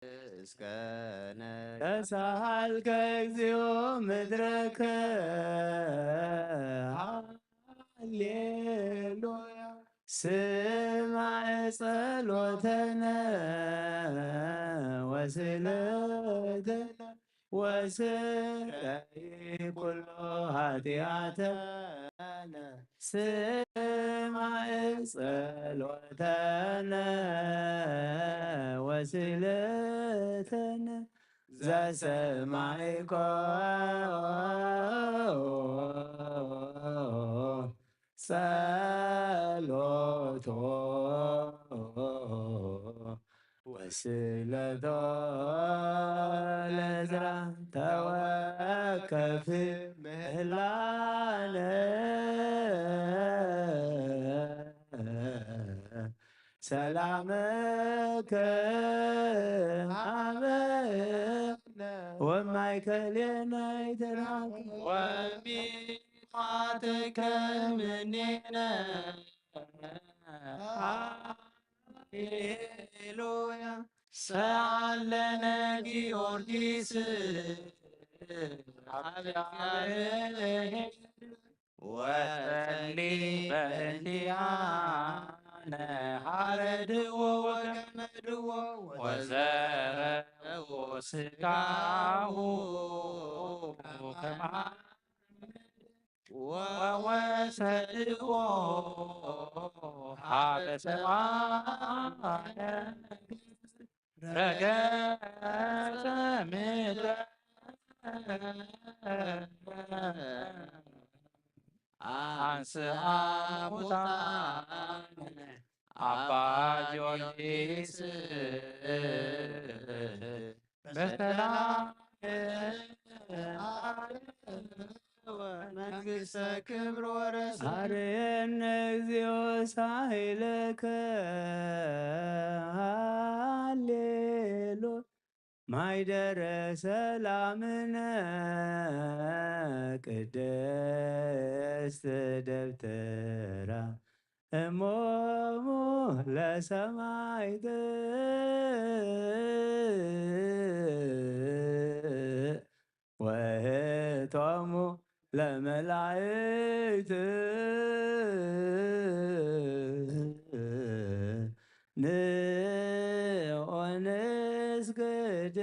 እስከነ ተሳሃልከ እግዚኦ ምድረከ። ሃሌሉያ። ስማዕ ጸሎተነ ወስእለተነ ወስረይ ኩሎ ኃጢአተነ። ስማዕ ጸሎተነ ወስእለተነ ዘሰማዕኮ ጸሎቶ ወስእለቶ ለዕዝራ ተወከፍ ምህላነ። ሰላመከ ሀበነ ወማእከሌነ ይትረከብ ወሚማትከ ምኔነ። ሃሌሉያ። ሰአለነ ጊዮርጊስ አብያመ ወጸሊ በእንቲአነ ሀረድዎ ወገመድዎ ወዘረዎ ስጋሁ ከመ ወወሰድዎ ሀበ ሰማየ ረገጸ ምድረ። አንስአ ሙታነ አባ ጊዮርጊስ በሰላም መንግሥተ ክብር ወረስ። አርየነ እግዚኦ ሳይለከ ሃሌሉ ማይደረ ሰላምነ ቅድስት ደብተራ እሞሙ ለሰማይት ወእቶሙ ለመላእክት ንኦንስግድ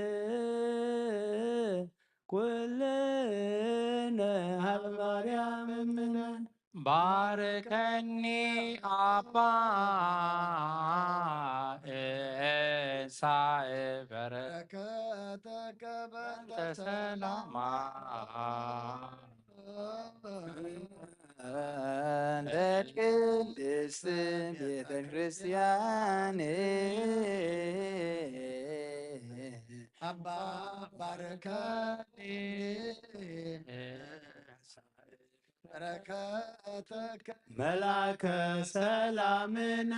ኩልነ ሀበ ማርያም እምነ። ባርከኒ አባ እንሳኤ በረከተከ በእንተ ሰላማ ለቅድስት ቤተ ክርስቲያን አባ ባርከኒ። በረከተከ መልአከ ሰላምነ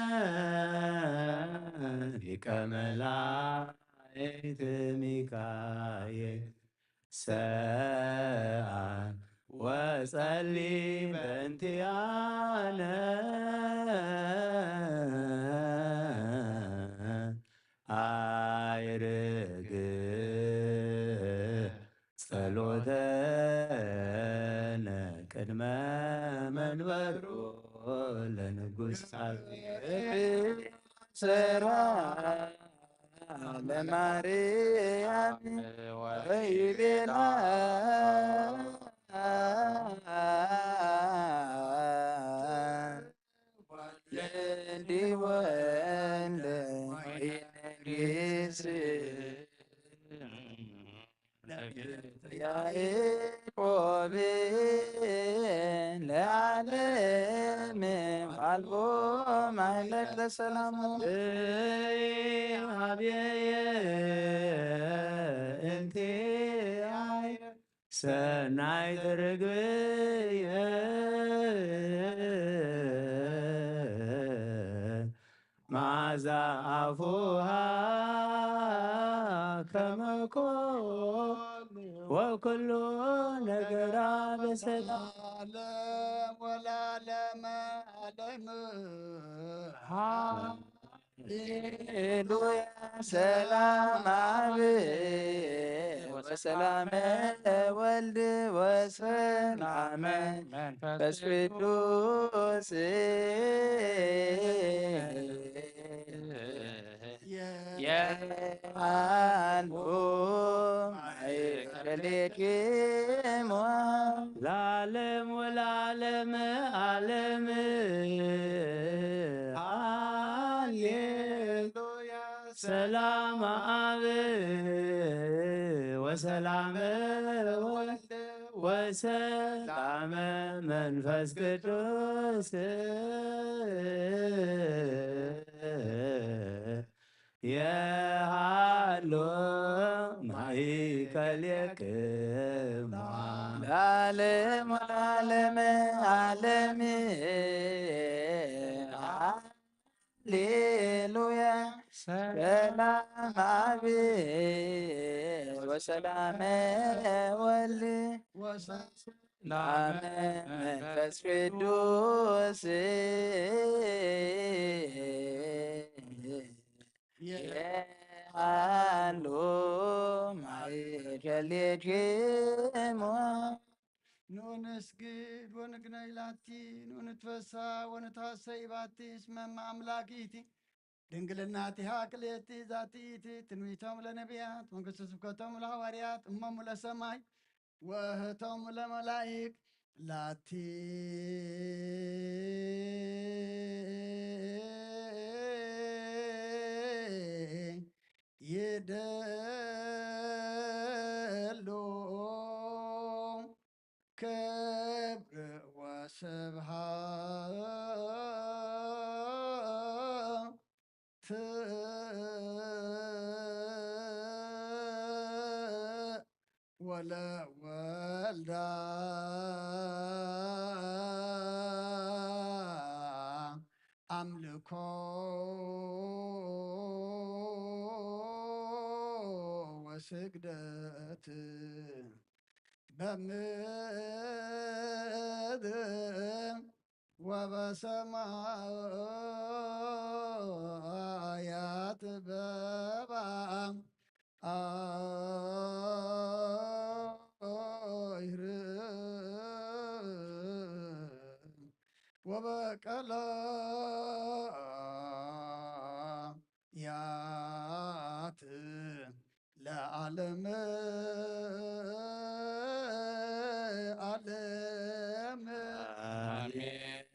ሊቀ መላእክት ሚካኤል ሰአል ወጸሊ በእንቲአነ። አይርግ ጸሎተነ ቅድመ መንበሩ ለንጉሥ ሰራ ለማርያም ወይቤላ ወልድ ወልድ ወመንፈስ ያዕቆብ ለዓለም አልቦ ማሕለፍ ለሰላሙ ሀብየ እንቲአየ ሰናይት ርግብየ መዓዛ አፉሃ ከመ ኮል ወኩሉ ነገራ በሰላም ለዓለም ወለዓለመ ዓለም። ሃሌሉያ። ሰላም ኣብ ወሰላመ ወልድ ወሰላመ መንፈስ ቅዱስ የሃሉ ማእከሌክሙ ለዓለም ወለዓለመ ዓለም። ሃሌሉያ። ሰላም ኣብ ወሰላመ ወልድ ወሰላመ መንፈስ ቅዱስ የሃሉ ማእከሌክሙ ለዓለም ወለዓለመ ዓለም። ሃሌሉያ። ሰላም ኣብ ወሰላመ ወልድ ወሰላመ መንፈስ ቅዱስ የሃሉ ማእከሌክሙ። ኑ ንስግድ ወንግነይ ላቲ፣ ኑ ንትፈሳ ወንትሐሰይ ባቲ፣ እስመ እመ አምላክ ይእቲ፣ ድንግልናቲሃ ክልኤቲ ዛቲ ይእቲ፣ ትንቢቶም ለነቢያት፣ መንግስተ ስብከቶም ለሐዋርያት፣ እሞሙ ለሰማይ፣ ወእህቶም ለመላይክ ላቲ። ይደሉ ክብር ወስብሐት ወለወልዳ አምልኮ ወስግደት በምድር ወበሰማያት በባ አይር ወበቀላ ያት ለዓለም ዓለም። አሜን።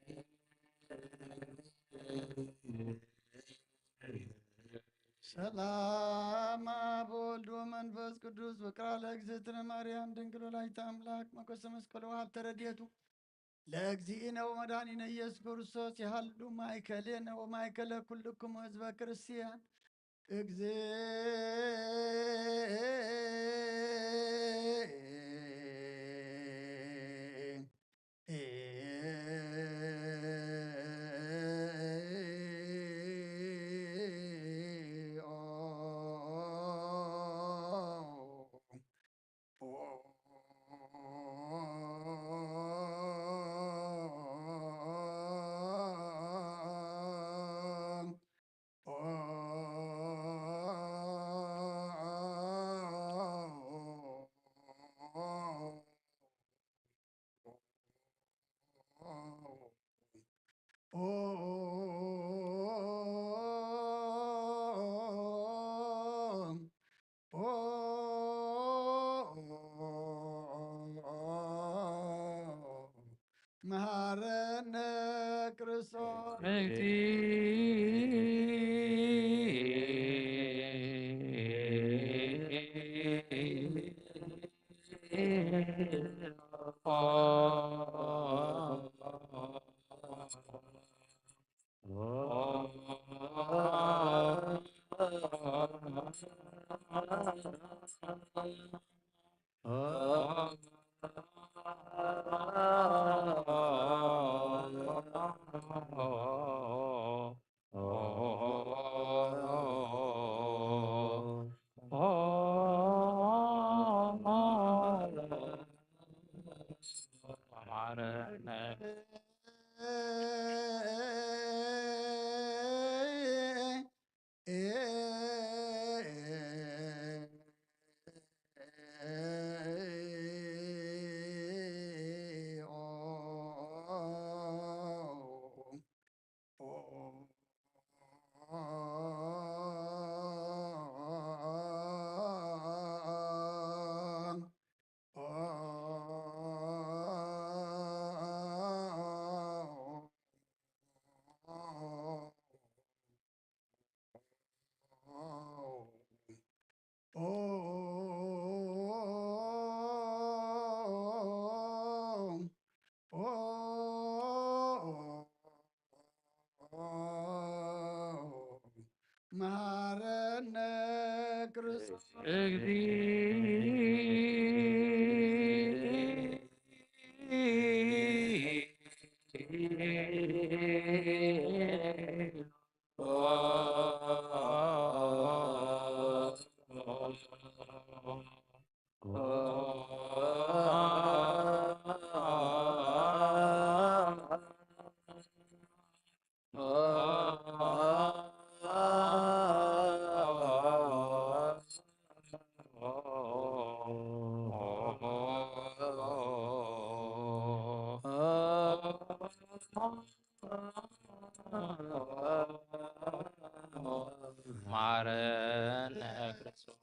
ሰላም አብ ወልድ ወመንፈስ ቅዱስ ወቅራ ለእግዝእትነ ማርያም ድንግል ወላዲተ አምላክ ሞገሰ መስቀሉ ሀብተ ረድኤቱ ለእግዚእነ ወመድኃኒነ ኢየሱስ ክርስቶስ ይሃሉ ማእከሌነ ወማእከለ ኩልክሙ ህዝበ ክርስቲያን። እግዜ መሐረነ ክርስቶስ። ማረነ ክርስቶስ።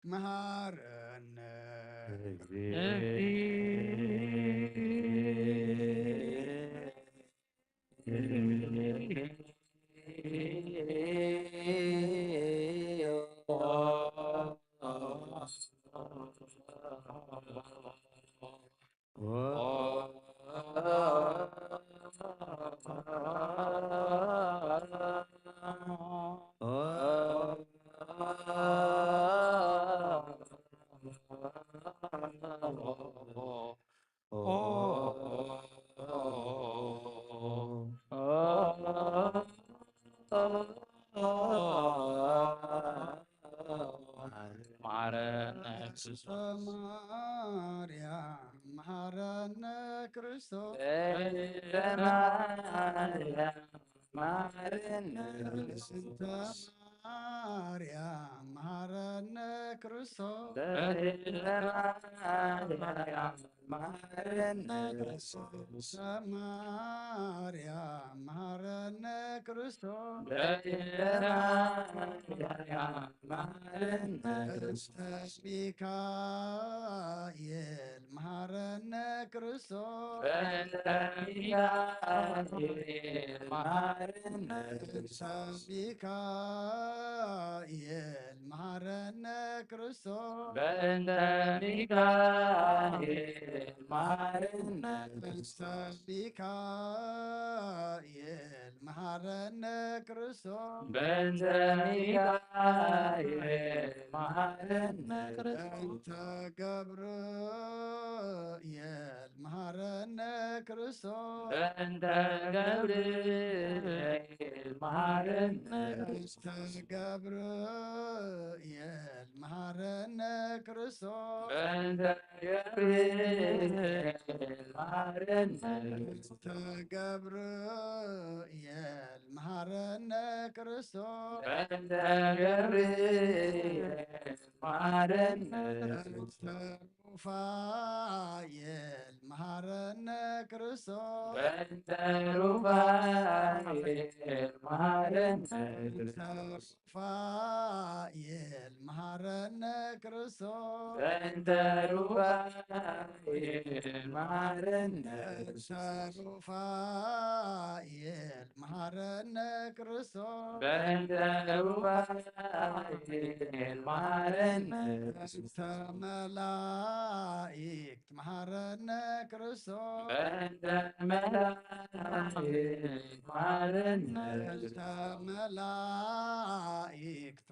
መሃረነ መሃረነ ክርስቶስ። ማርያም መሃረነ ክርስቶስ። ማርያም መሃረነ ክርስቶስ። ማርያም መሃረነ ክርስቶስ። ማርያም መሃረነ ክርስቶስ። ማርያም መሃረነ ክርስቶስ። ማርያም መሃረነ ክርስቶስ። ሚካኤል መሃረነ ክርስቶስ። በእንተ ሚካኤል መሃረነ ክርስቶስ። ሚካኤል መሃረነ ክርስቶስ። በእንተ ሚካኤል መሃረነ ክርስቶስ። ሚካኤል መሃረነ ክርስቶስ። በእንተ ሚካኤል መሃረነ ክርስቶስ። በእንተ ገብርኤል መሃረነ ክርስቶስ። በእንተ ገብርኤል መሃረነ ክርስቶስ። በእንተ ገብርኤል መሃረነ ክርስቶስ። በእንተ ገብርኤል መሃረነ ክርስቶስ። በእንተ ገብርኤል መሃረነ ክርስቶስ። በእንተ ገብርኤል መሃረነ ክርስቶስ። ሩፋኤል መሃረነ ክርስቶስ። በእንተ ሩፋኤል መሃረነ ክርስቶስ። ሩፋኤል መሃረነ ክርስቶስ። በእንተ ሩፋኤል መሃረነ በእንተ ክርስቶስ። ሩፋኤል መሃረነ ክርስቶስ። በእንተ ሩፋኤል መሃረነ በእንተ መላእክት መሃረነ ክርስቶስ። በእንተ መላእክት መሃረነ በእንተ ክርስቶስ። መላእክት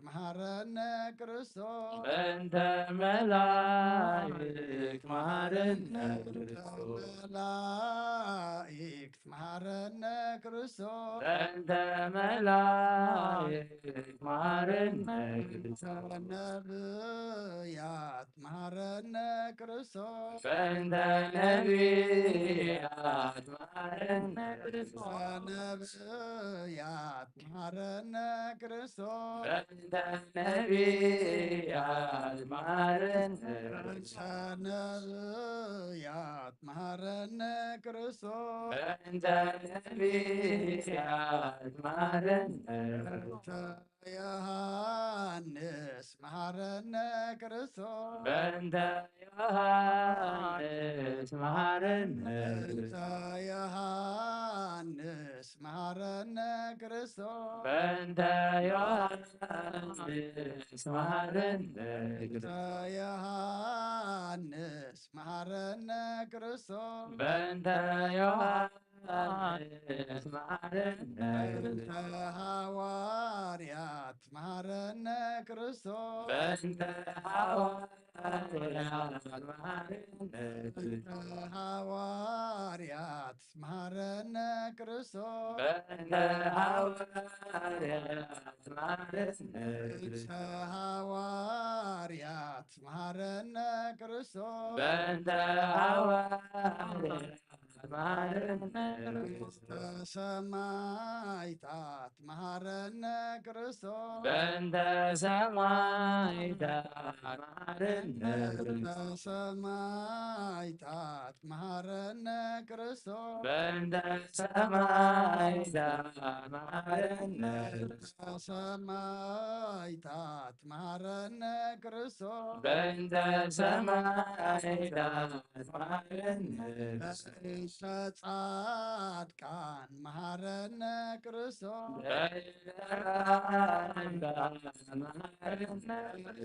መሃረነ ክርስቶስ። በእንተ መላእክት መሃረነ በእንተ ክርስቶስ። መላእክት መሃረነ ክርስቶስ። በእንተ መላእክት መሃረነ በእንተ ክርስቶስ። ነብያት መሃረነ ክርስቶስ በእንተ ነቢያት መሃረነ ክርስቶስ። ነቢያት መሃረነ ክርስቶስ በእንተ ነቢያት መሃረነ ነቢያት መሃረነ ክርስቶስ በእንተ ነቢያት መሃረነ በእንተ ዮሐንስ መሃረነ ክርስቶስ በእንተ ዮሐንስ መሃረነ በእንተ ዮሐንስ መሃረነ ክርስቶስ በእንተ ዮሐንስ መሃረነ በእንተ ዮሐንስ መሃረነ ክርስቶስ በእንተ ዮሐንስ መሃረነ በእንተ ሐዋርያት መሃረነ ክርስቶስ በእንተ ሐዋርያት መሃረነ በእንተ ሐዋርያት መሃረነ ክርስቶስ በእንተ ሐዋርያት መሃረነ በእንተ ሐዋርያት መሃረነ ክርስቶስ በእንተ ሐዋርያት መሃረነ በእንተ ሰማዕታት መሃረነ ክርስቶስ በእንተ ሰማዕታት መሃረነ በእንተ ሰማዕታት መሃረነ ክርስቶስ በእንተ ሰማዕታት መሃረነ በእንተ ሰማዕታት መሃረነ ክርስቶስ በእንተ ሰማዕታት መሃረነ በእንተ ጻድቃን መሃረነ ክርስቶስ በእንተ ጻድቃን መሃረነ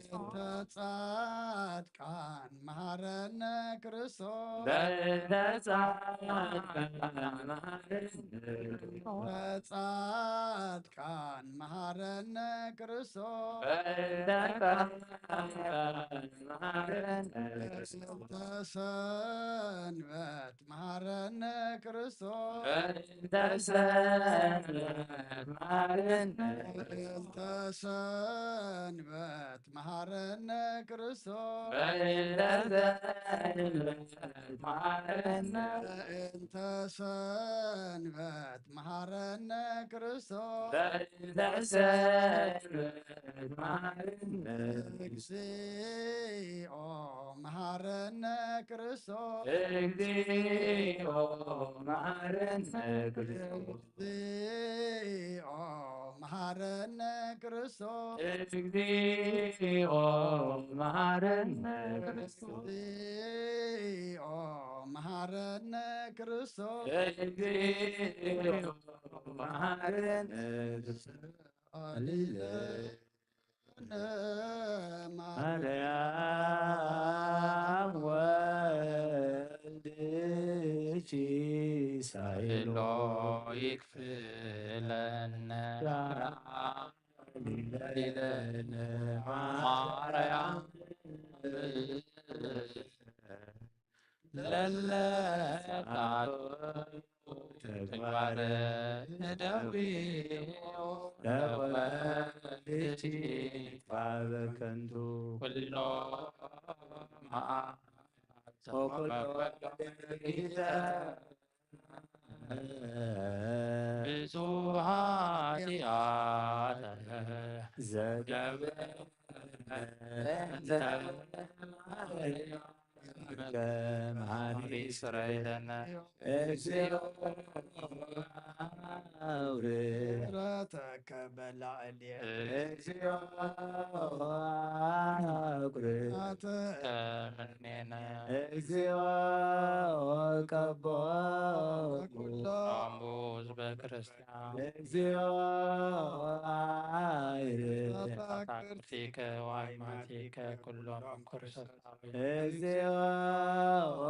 በእንተ ጻድቃን መሃረነ ክርስቶስ በእንተ ጻድቃን መሃረነ በእንተ ጻድቃን መሃረነ ክርስቶስ በእንተ ጻድቃን መሃረነ በእንተ ሰንበት መሃረነ ክርስቶስ በእንተ ሰንበት መሃረነ በእንተ ሰንበት መሃረነ ክርስቶስ በእንተ ሰንበት መሃረነ በእንተ ሰንበት መሃረነ ክርስቶስ በእንተ ሰንበት መሃረነ እግዚኦ መሃረነ ክርስቶስ እግዚኦ መሃረነ ክርስቶስ እግዚኦ መሃረነ ክርስቶስ እግዚኦ መሃረነ ክርስቶስ እግዚኦ መሃረነ ክርስቶስ እግዚኦ መሃረነ ክርስቶስ ማርያም ወልድኪ ሳይሎ ይክፍለነ ለይለነ ማርያም ለለ ተግባረ እደዊሁ ለወልድኪ ይግባእ በከንቱ ኩሎ መዓልተ ወኩሎ ጊዜ ብዙ ኃጢአተ ዘገብረ እንተ ማርያም ከመሃሪ ስረይለነ እግዚኦ አውርድ ምሕረተከ በላዕሌነ እግዚኦ አውርድ ከመኔነ እግዚኦ ቀቦ ኩሎም ህዝበ ክርስቲያን እግዚኦ አይርድ ተፋቅርቲከ ዋይማቲከ ኩሎም ኩርሰታዊ እግዚኦ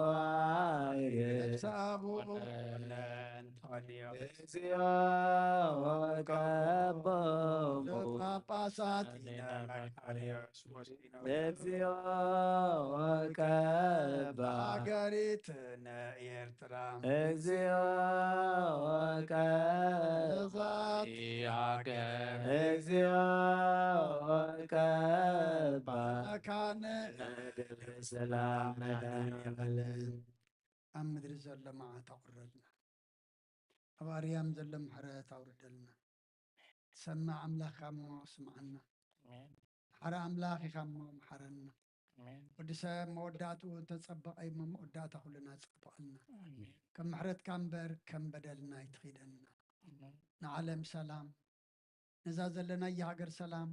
አይርድ ሳቡ ለእንቶንዮ እግዚኦ ቀቦ ጳጳሳት መካሪዮስ ወሲኖ እግዚኦ ቀባ ሀገሪትነ ኤርትራ እግዚኦ ቀባ ዛቲ ሀገር እግዚኦ ቀባ መካነ ሰላም ናይታ ይኹን። ኣብ ምድሪ ዘሎ መዓት ኣቑረልና፣ ኣብ ኣርያም ዘሎ ምሕረት ኣውርደልና። ትሰምዕ ኣምላኽ ኢኻ እሞ ስምዓና። ኣሜን። መሓሪ ኣምላኽ ኢኻ እሞ መሓረና። ኣሜን። ወዲ ሰብ መወዳእትኡ ተጸበቐ እሞ መወዳእታ ኩልና ጸብቐልና። ኣሜን። ከም ምሕረትካ እምበር ከም በደልና ኣይትኺደና። ኣሜን። ንዓለም ሰላም፣ ነዛ ዘለናያ ሃገር ሰላም፣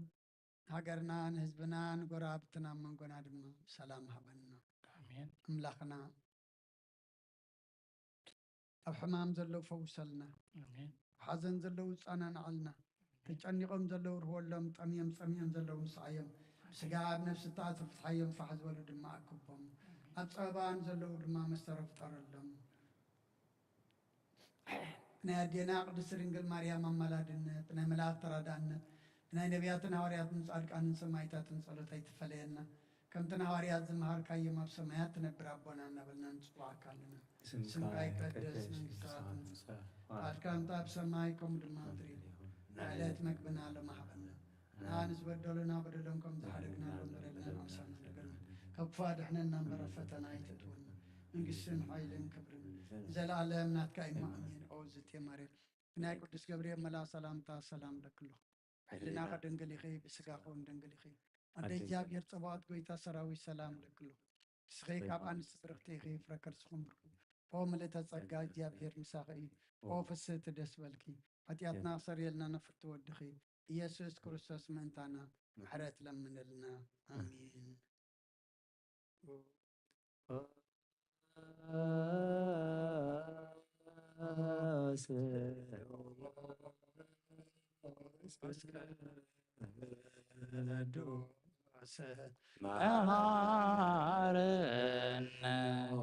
ሃገርና ንህዝብና ንጎረባብትና ኣብ መንጎና ድማ ሰላም ሃበና። ኣሜን። ኣምላኽና ኣብ ሕማም ዘለዉ ፈውሰልና። ኣሜን። ኣብ ሓዘን ዘለዉ ጻናንዓልና። ተጨኒቖም ዘለዉ ርህወሎም፣ ጠምዮም ጸሚኦም ዘለዉ ምስዓዮም፣ ብስጋ ኣብ ነፍሲ ተኣስሩ ፍትሓዮም፣ ፋሕ ዝበሉ ድማ ኣክቦም። ኣብ ጸበባን ዘለዉ ድማ መስተሮ ፍጠረሎም። ናይ ኣዴና ቅድስቲ ድንግል ማርያም ኣማላድነት፣ ናይ መላእክት ተራዳእነት፣ ናይ ነቢያትን ሃዋርያትን ጻድቃንን ሰማዕታትን ጸሎት ኣይትፈለየና። ከምቲ ንሃዋርያት ዝመሃርካዮም ኣብ ሰማያት ትነብር ኣቦና እናበልና ንጽዋዓካ ኣለና። ስምካ ይቀደስ፣ መንግስትካ ትምጻእ፣ ፍቃድካ ከምቲ ኣብ ሰማይ ከምኡ ድማ ምድሪ። ንዕለት መግብና ሎሚ ሃበና። ንዓና ንዝበደሉና በደሎም ከም ዝሓለግና ንበደለና፣ ኣሳና ንገርና። ካብ ክፉእ ኣድሕነና እምበር ኣብ ፈተና ኣይተእትወና። መንግስትን ሓይልን ክብርን ንዘለኣለም ናትካ እዩ። ኣሜን። ኦ ዝቴ ማርያም፣ ናይ ቅዱስ ገብርኤል መልኣኽ ሰላምታ ሰላም ለክሎ። ሕልናኸ ድንግል ኢኺ፣ ብስጋኸ እውን ድንግል ኢኺ። ኣደ ኣደ እግዚኣብሔር ጸባኦት ጎይታ ሰራዊት ሰላም ለክሎ። ንስኺ ካብ ኣንስቲ ብርኽቲ ኢኺ፣ ፍረ ከርስኹም ብሩኽ። ኦ ምልእተ ጸጋ እግዚኣብሔር ምሳኺ እዩ። ኦ ፍስህቲ ደስ በልኪ። ሓጢኣትና ክሰርየልና ንፍርቲ ወድኺ ኢየሱስ ክርስቶስ ምእንታና ምሕረት ለምንልና። ኣሜን። መሐረነ ኦ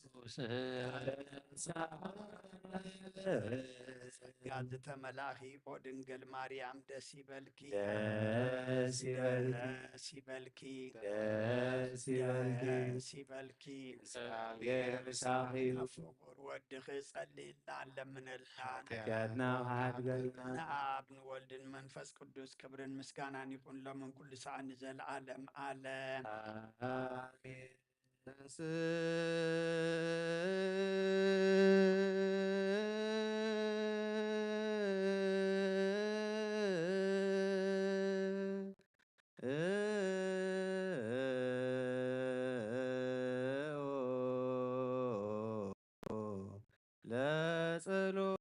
ቅዱስ ጸጋ ዝተመላእኺ ኦ ድንግል ማርያም ደስ ይበልኪ። ደስ ይበልኪ። ደስ ይበልኪ። ደስ ይበልኪ። ደስ ይበልኪ። እግዚኣብሔር ምሳኺ እዩ። ፍቁር ወድኺ ጸልይልና ለምንልና። ሓጢኣትና ሓድገልና። ንኣብ ንወልድን መንፈስ ቅዱስ ክብርን ምስጋናን ይኹን ሎምን ኩሉ ሰዓት ንዘለዓለም ዓለም። ኣሜን። ለጸሎት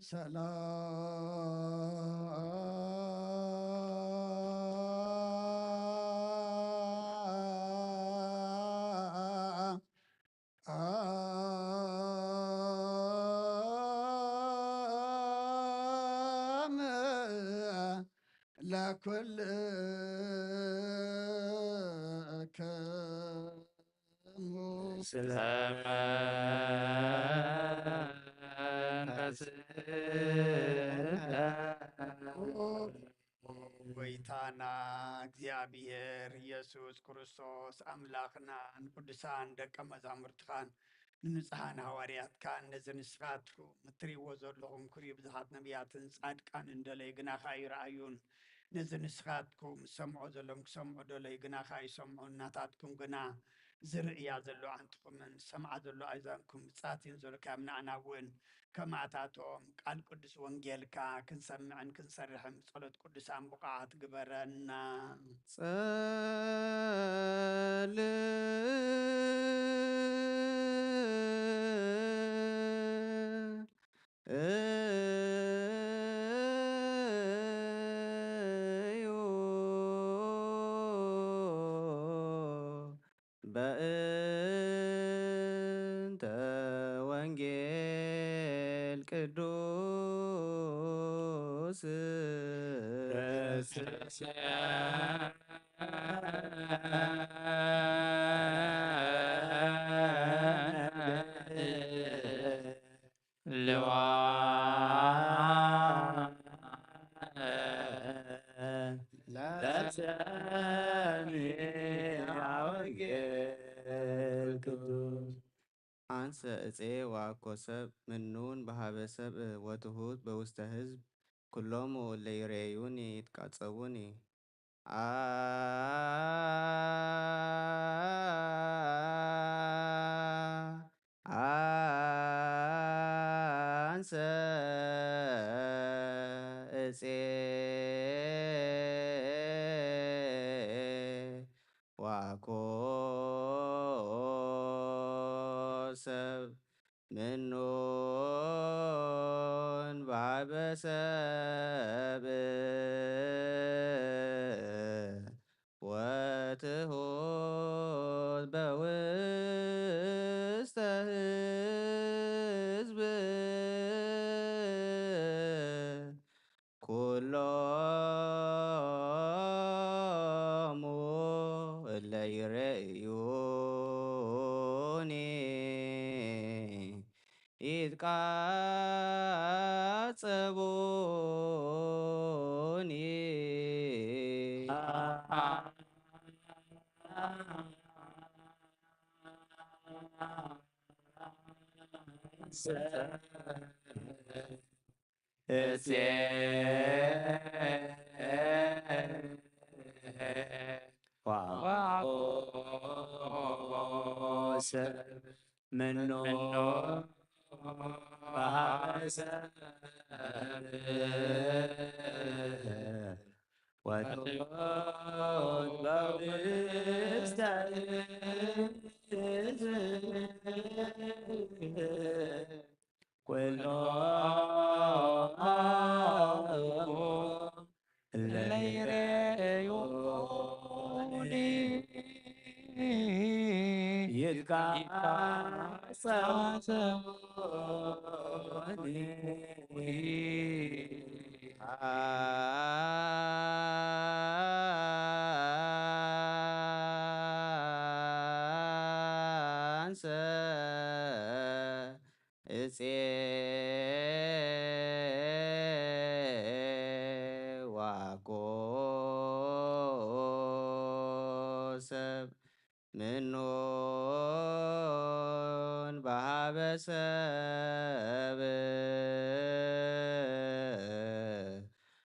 ሰላም ለኩልክሙ። ጎይታና እግዚኣብሔር ኢየሱስ ክርስቶስ ኣምላኽናን ቅዱሳን ደቀ መዛሙርትኻን ንንጹሓን ሃዋርያትካን ነዚ ንስኻትኩም እትርእይዎ ዘለኹም ክብሪ ብዙሓት ነቢያትን ጻድቃንን ደለዩ ግና ከኣ ይረኣዩን፣ ነዚ ንስኻትኩም ዝሰምዖ ዘሎም ክሰምዑ ደለዩ ግና ከኣ ይሰምዑን፣ ናታትኩም ግና ዝርእያ ዘሎ ኣንትኹምን ዝሰምዓ ዘሎ ኣእዛንኩም ብጻት እየን ዘሎ ካብ ንኣና እውን ከማታቶም ቃል ቅዱስ ወንጌልካ ክንሰምዕን ክንሰርሕን ብጸሎት ቅዱሳን ብቑዓት ግበረና። ጸልእ እዩ። በእንተ ወንጌል ቅዱስ አንሰ እጼ ወአኮ ሰብ ምኑን በሀበ ሰብ ወትሁት በውስተ ህዝብ፣ ኩሎሙ እለ ይሬዩኒ ይትቃጸቡኒ። አንሰ እጼ ወአኮ ሰብ ምኑን በሀበ ሰብ ወትሁት በውስተ ህዝብ ኩሎሙ እለ ይሬዩኒ ይትቃጸቡኒ። እሴ ወአኮ ሰብ ምኑ በሀበ ሰብ ወትሁት በውስተ ህዝብ ኩሎሙ እለ ይሬዩኒ ይትቃጸቡኒ። አንሰ እጼ ወአኮ ሰብ ምኑ በሀበ ሰብ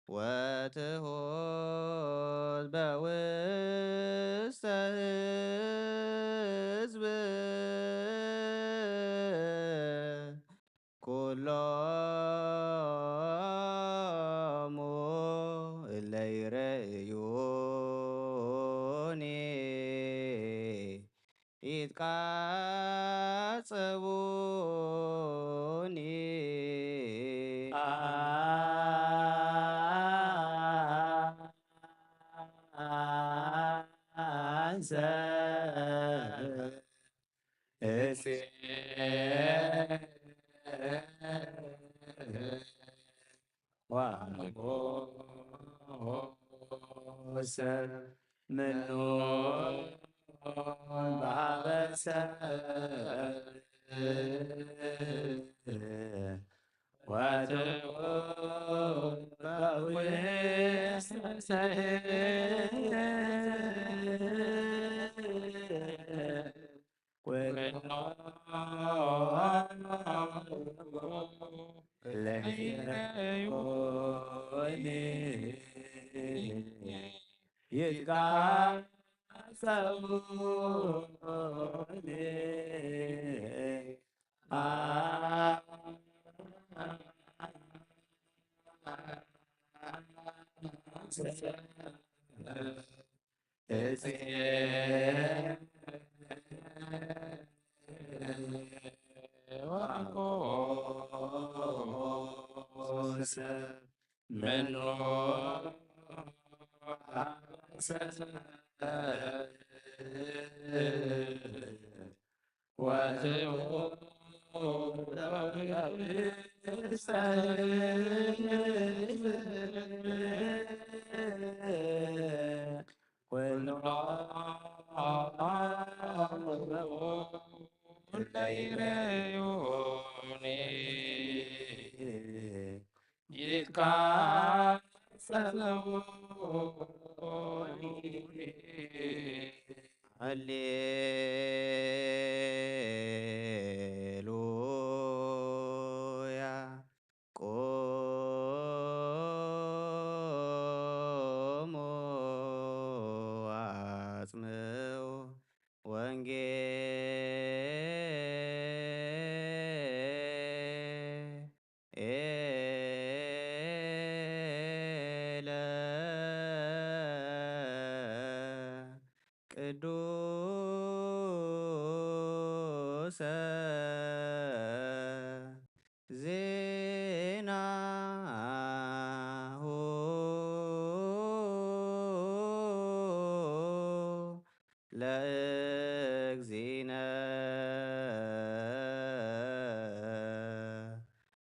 ወትሁት በውስተ ህዝብ ኩሎሙ እለ ይሬዩኒ ይትቃጸቡኒ። አንሰ እሴ ወአኮ ሰብ ምኑ በሀበ ሰብ ወትሁት በውስተ ኩሎሙ ለይሬዩኒ ይትቃጸቡኒ። ሃሌሉያ። ቁሙ ወአጽምዑ ወንጌለ ቅዱሰ ዜናሁ ለእግዚእነ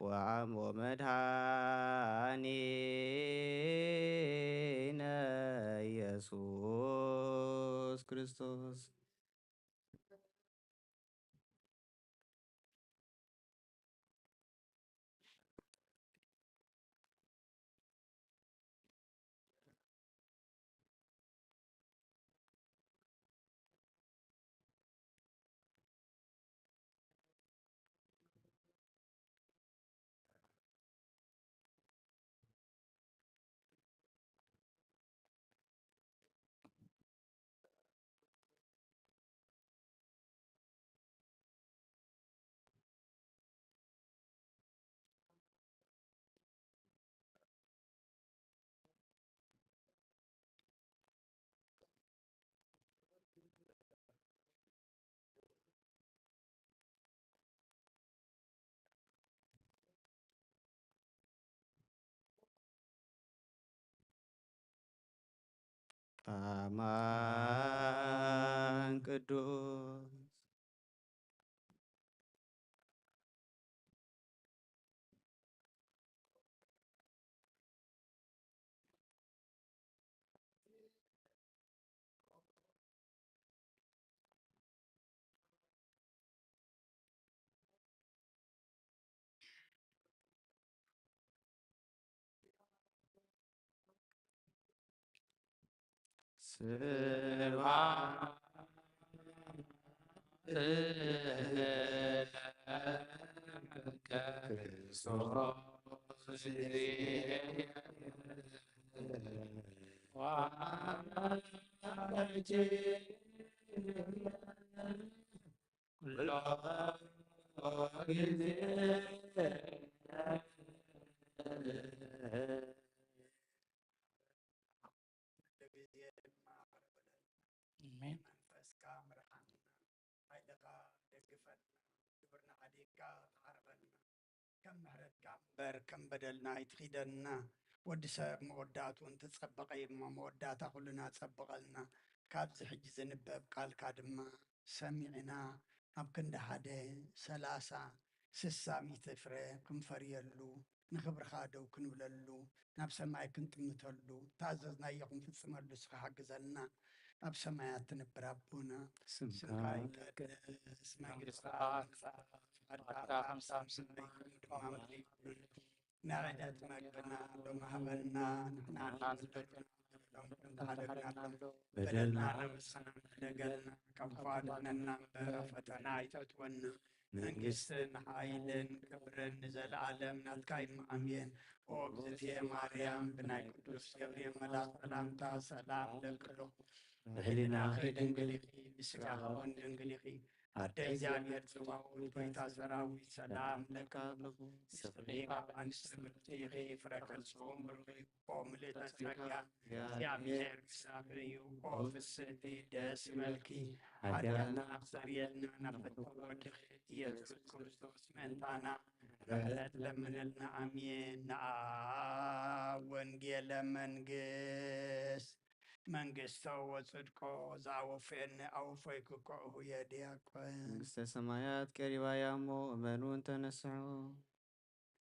ወዓም ወመድኃኒነ ኢየሱስ ክርስቶስ። አማን ቅዱስ። ስብሐት ለክርስቶስ ኩሎ ግዜ ኩሉ ግዜ ድማ ቅረበለና። ኣሜን። መንፈስካ ምርሓና፣ ሓይልኻ ደግፈና፣ ግብርና ሓዲግካ ተዓርቐና። ከም ምሕረትካ እምበር ከም በደልና ኣይትኺደና። ወዲ ሰብ መወዳእትኡ እንተጸበቐ እዩ እሞ፣ መወዳእታ ኩልና ጸብቐልና። ካብዚ ሕጂ ዝንበብ ቃልካ ድማ ሰሚዕና፣ ኣብ ክንዲ ሓደ፣ ሰላሳ፣ ስሳ፣ ሚእቲ ፍረ ክንፈርየሉ፣ ንኽብርኻ ደው ክንብለሉ፣ ናብ ሰማይ ክንጥምተሉ፣ ታዘዝናዮ ክንፍጽመሉ እስኻ ሓግዘና። ኣብ ሰማያት ትነብር ኣቦና፣ ስምካ ስምካ ይቀደስ፣ መንግስትኻ ትምጻእ፣ ፍቓድካ ከም ኣብ ሰማይ ከምኡ ድማ ኣብ ምድሪ ይኹን። ናይ ዕለት መግብና ሎሚ ሃበና፣ ንሕና ንበድለና በደልና፣ በደልና ረሳና፣ ንሕደገልና፣ ካብ ክፉእ ኣድሕነና እምበር፣ ኣብ ፈተና ኣይተእትወና። መንግስትን ሓይልን ክብርን ንዘለኣለም ናትካ እዩ። ኣሜን። ኦ እግዝእትየ ማርያም፣ ብናይ ቅዱስ ገብርኤል መልኣክ ሰላምታ ሰላም እብለኪ ኣለኹ። ብህሊናኺ ድንግል ኢኺ፣ ብስጋኺ እውን ድንግል ኢኺ። ኣደ እግዚኣብሔር ጸባኦት፣ ጎይታ ሰራዊት፣ ሰላም እብለኪ ኣለኹ። ንስኺ ካብ ኣንስቲ ብርክቲ ኢኺ፣ ፍረ ከርስኺ እውን ብሩኽ እዩ። ኦ ምልእተ ጸጋ፣ እግዚኣብሔር ምሳኺ እዩ። ኦ ፍስሕቲ፣ ደስ ይበልኪ፣ ሓጢኣትና ኣስተሰርየልና፣ ናብ ፍትወት ወድኺ ኢየሱስ ክርስቶስ ምእንታና ምሕረት ለምንልና። ኣሜን። ንኣ ወንጌለ መንግስት መንግስቶ ወጽድቆ ዘአወፈየኒ አወፈይኩ እኮ እሁየ ዲያቆን። መንግስተ ሰማያት ቀሪባ እያ እሞ እመኑን ተነስሑ።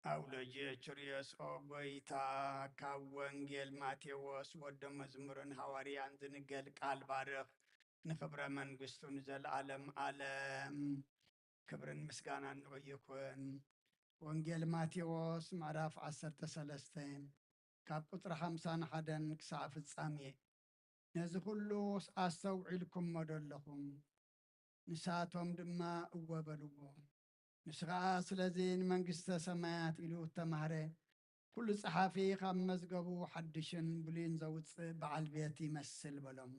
አውሎጅ ቹርዮስ ኦ ጎይታ፣ ካብ ወንጌል ማቴዎስ ወደ መዝሙርን ሃዋርያን ዝንገል ቃል ባርኽ፣ ንኽብረ መንግስቱ ንዘለዓለም ዓለም ክብርን ምስጋናን ንዑ ይኹን። ወንጌል ማቴዎስ ምዕራፍ ዓሰርተ ሰለስተ ካብ ቁጽሪ ሓምሳን ሓደን ክሳዕ ፍጻሜ። ነዚ ኹሉስ ኣስተውዒልኩሞ ዶ ኣለኹም? ንሳቶም ድማ እወ በልዎ። ንሱ ኸኣ ስለዚ ንመንግስተ ሰማያት ኢሉ እተማህረ፣ ኩሉ ጸሓፊ ካብ መዝገቡ ሓድሽን ብሉይን ዘውጽእ በዓል ቤት ይመስል በሎም።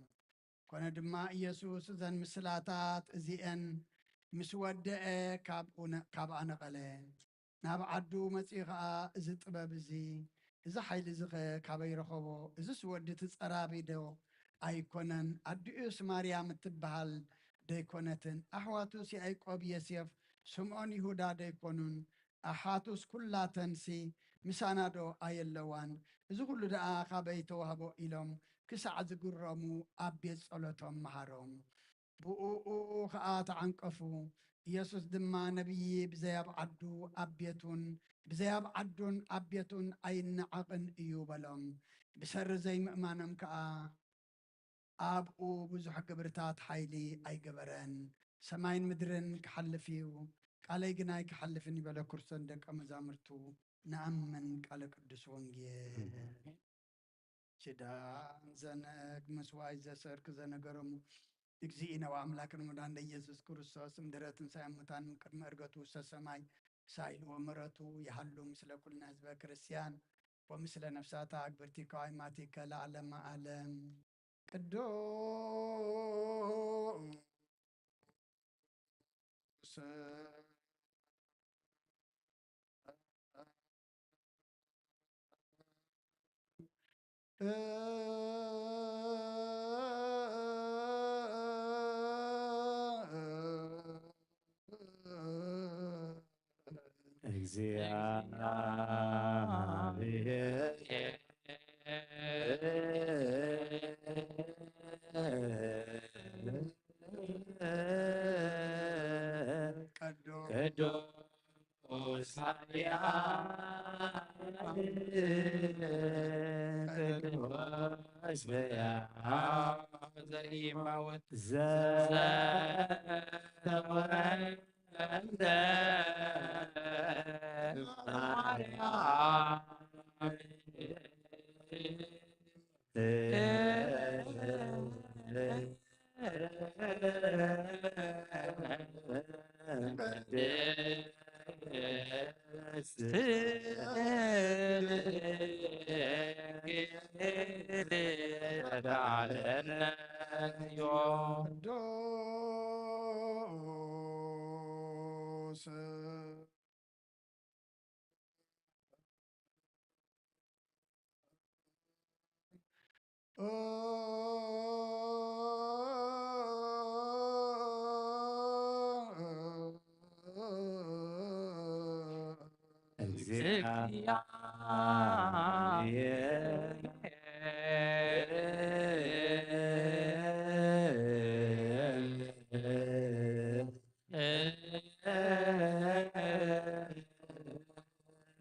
ኮነ ድማ ኢየሱስ እዘን ምስላታት እዚኤን ምስ ወደአ ካብኡ ነ-፣ ካብኣ ነቐለ። ናብ ዓዱ መጺኡ ኸኣ፣ እዚ ጥበብ እዚ፣ እዚ ሓይሊ እዚ ኸ ካበይ ረኸቦ? እዝስ ወዲ እቲ ጸራቢ ዶ ኣይኮነን? ኣዲኡስ ማርያም እትበሃል ደይኮነትን? ኣሕዋቱስ ያዕቆብ፣ ዮሴፍ፣ ስምዖን፣ ይሁዳ ደይኮኑን? ኣሓቱስ ኩላተንሲ ምሳና ዶ ኣየለዋን? እዚ ኹሉ ደኣ ካበይ ተዋህቦ? ኢሎም ክሳዕ ዝግረሙ ኣብ ቤት ጸሎቶም መሃሮም። ብእኡ ኸኣ ተዓንቀፉ። ኢየሱስ ድማ፣ ነቢይ ብዘይ ኣብ ዓዱ ኣብ ቤቱን፣ ብዘይ ኣብ ዓዱን ኣብ ቤቱን ኣይነዓቕን እዩ በሎም። ብሰሪ ዘይምእማኖም ከኣ ኣብኡ ብዙሕ ግብርታት ሓይሊ ኣይገበረን። ሰማይን ምድርን ክሓልፍ እዩ፣ ቃለይ ግን ኣይክሓልፍን እዩ በለ። ክርስቶስ ንደቀ መዛሙርቱ፣ ንኣምን ቃለ ቅዱስ ወንጌል። ኪዳን ዘነግ መስዋዕት ዘሰርክ ዘነገሮም እግዚእነ ወአምላክነ መድኃኒነ ኢየሱስ ክርስቶስ እምድረ ትንሣኤ እሙታን ቅድመ ዕርገቱ ውስተ ሰማይ ሳይል ወምሕረቱ ይሃሉ ምስለ ኩልነ ህዝበ ክርስቲያን ወምስለ ነፍሳተ አግብርቲከ ወአይማቲከ ለዓለመ ዓለም። ቅዱስ እግዚአብሔር ቅዱስ ኃያል ቅዱስ ሕያው ዘይመውት ዘተወልደ ማርያም ቅዱስ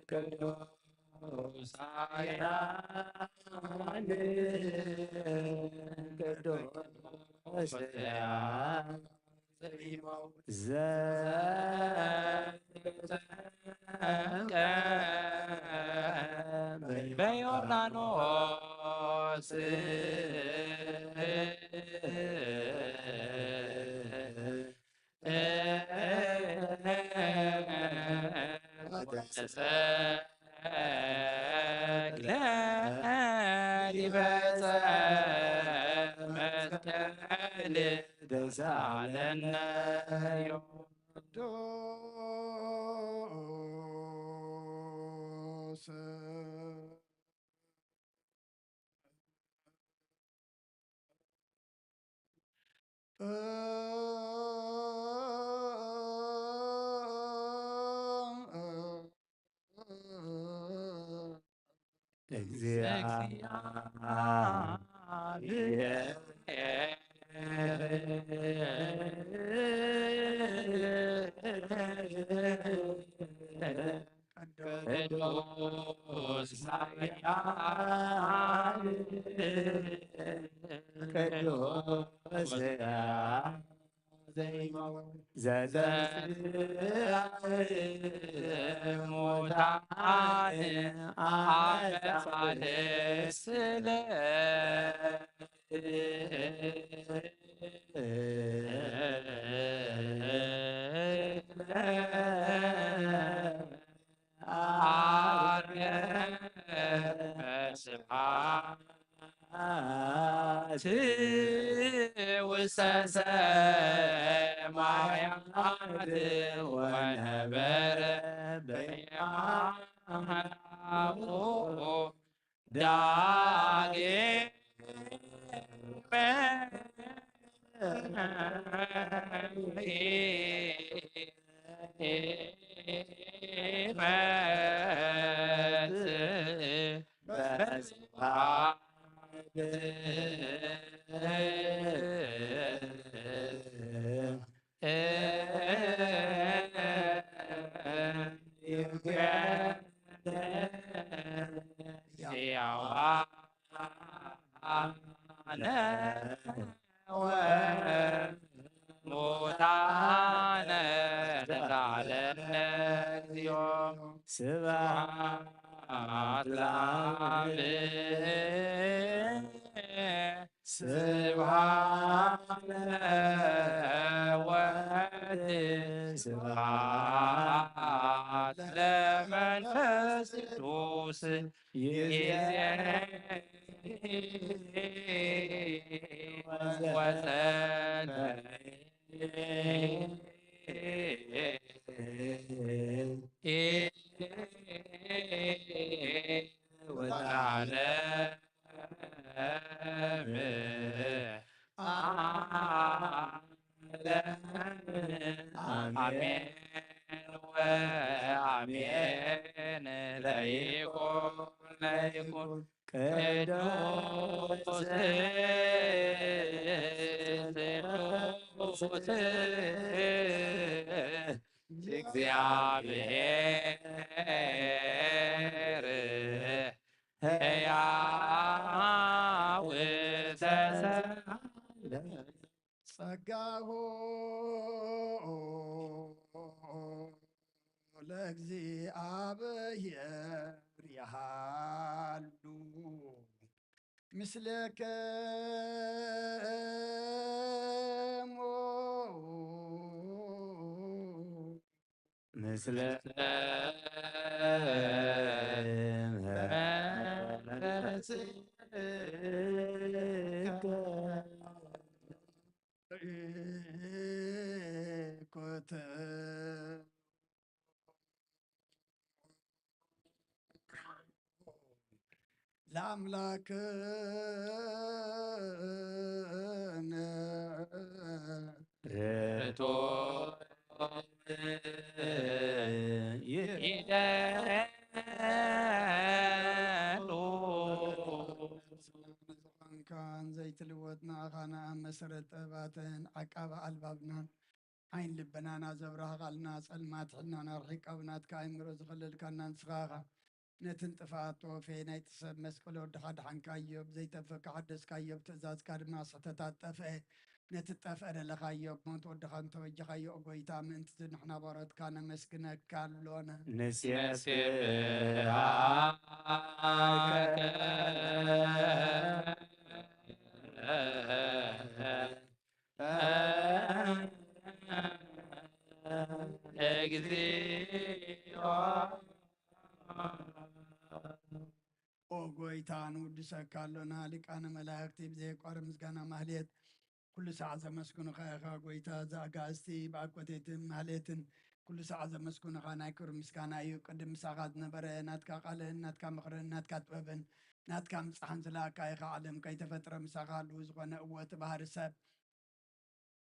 ቅዱስ ኃያል ቅዱስ ሕያው ዘተጠምቀ በዮርዳኖስ ወተሰቅለ ዲበ ዕፀ መስቀል ተሳለነ ዮም። ቅዱስ እግዚአብሔር ቅዱስ ኃያል ቅዱስ ሕያው ዘይመውት ዘተንስእ ሙታን ኣመ ሳልስት ዓርከ ስብሐት ውሰሰ ማያት ወነበረ በያናሁ ዳግመ ይመጽእ በስብሐት ይገደል ሕያዋነ ወሙታነ ለዓለመ እግዚኦ። ስብሐት ለአብ ስብሐት ለወልድ ስብሐት ለመንፈስ ቅዱስ ይእዜኒ ወሰነ ወለዓለመ ዓለም አሜን ወአሜን። ለይኩን ለይኩን ቅዱስ ቅዱስ እግዚአብሔር ሕያው ተሳለ ጸጋሁ ለእግዚአብሔር ይሃሉ ምስለከሙ ምስለ መንፈስከ ኮተ ለአምላክነ ርቱዕ ይደሉ። ዝኾንካን ዘይትልወጥ ንኣኻና ኣብ መሰረት ጥበባትን ዓቃቢ ኣልባብናን ዓይን ልበናና ዘብራህኻልና፣ ጸልማት ሕልናና ርሒቃ ብናትካ ኣእምሮ ዝኸለልካና ንስኻ ኢኻ። ነትን ጥፍኣት ተወፌ ናይቲ ሰብ መስቀል ወድኻ ደሓንካዮ፣ ብዘይተንፈካ ሓደስካዮ፣ ብትእዛዝካ ድማ ስሕተታት ጠፍአ። ነቲ ጠፍአ ደለኻዮ፣ ብሞት ወድኻ እንተበጀኻዮ፣ ኦ ጎይታ፣ ምእንቲ እዚ ንሕና ባሮትካ ነመስግነካ ኣሎና። ንሴብሐከ እግዚኦ። ኦ ጎይታ፣ ንውድሰካ ኣሎና። ሊቃነ መላእክቲ ብዘየቋርብ ምስጋና ማህሌት ኩሉ ሰዓት ዘመስግኑኻ ኢኻ ጎይታ። እዚ ኣጋእዝቲ ብኣኮቴትን ማህሌትን ኩሉ ሰዓት ዘመስግኑኻ ናይ ክብሪ ምስጋና እዩ። ቅድም ምሳኻ ዝነበረ ናትካ ቃልን ናትካ ምኽርን ናትካ ጥበብን ናትካ ምብጻሕን ዝለኣካ ኢኻ። ዓለም ከይተፈጥረ ምሳኻ ህልው ዝኾነ እወ እቲ ባህሪ ሰብ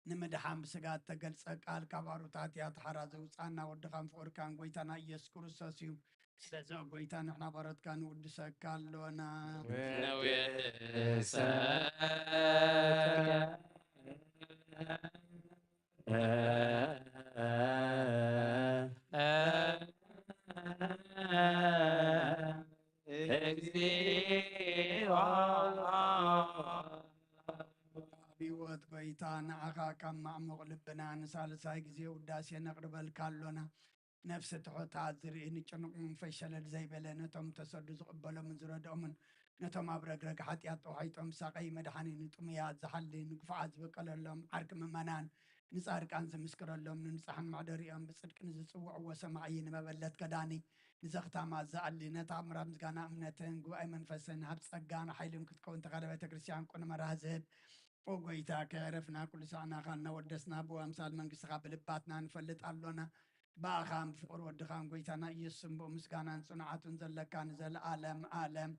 ንምድሓን ብስጋ እተገልጸ ቃል ካብ ኣሩት ሓጢኣት ሓራ ዘውጽኣና ወድኻን ፍቑርካን ጎይታና ኢየሱስ ክርስቶስ እዩ። ስለዚ ኦ ጎይታ ንሕና ባሮትካ ንውድሰካ ኣሎና። ንውድሰካ እግዚኦ። ህይወት ጎይታ፣ ንዓኻ ካብ ማዕሙቕ ልብና ንሳልሳይ ግዜ ውዳሴ ነቕርበልካ ኣሎና። ነፍሲ ትሑታት ዝርኢ፣ ንጭኑቕ መንፈስ ሸለል ዘይበለ፣ ነቶም ተሰዱ ዝቕበሎምን ዝረድኦምን፣ ነቶም ኣብ ረግረግ ሓጢኣት ተዋሒጦም ሳቐይ መድሓኒ፣ ንጥሙያት ዝሓሊ፣ ንግፉዓት ዝበቀለሎም፣ ዓርኪ ምእመናን፣ ንጻድቃን ዝምስክረሎም፣ ንንጹሓን መሕደሪኦም፣ ብጽድቂ ንዝጽውዕዎ ሰማዒ፣ ንመበለት ከዳኒ፣ ንዘኽታማት ዝኣሊ፣ ነታ ኣምራ ምስጋና እምነትን ጉባኤ መንፈስን ሃብ ጸጋን ሓይልን ክትከውን ተኻለ ቤተ ክርስቲያን ቅኑዕ መራህ ዝህብ፣ ኦ ጎይታ፣ ከየዕረፍና ኩሉ ሳዕ ናኻ እናወደስና ብኣምሳል መንግስትኻ ብልባትና ንፈልጥ ኣሎና። ብኣኻን ብፍቕሪ ወድኻን ጎይታና ኢየሱስን ብኡ ምስጋናን ጽንዓቱን ዘለካ ንዘለኣለም ኣለም።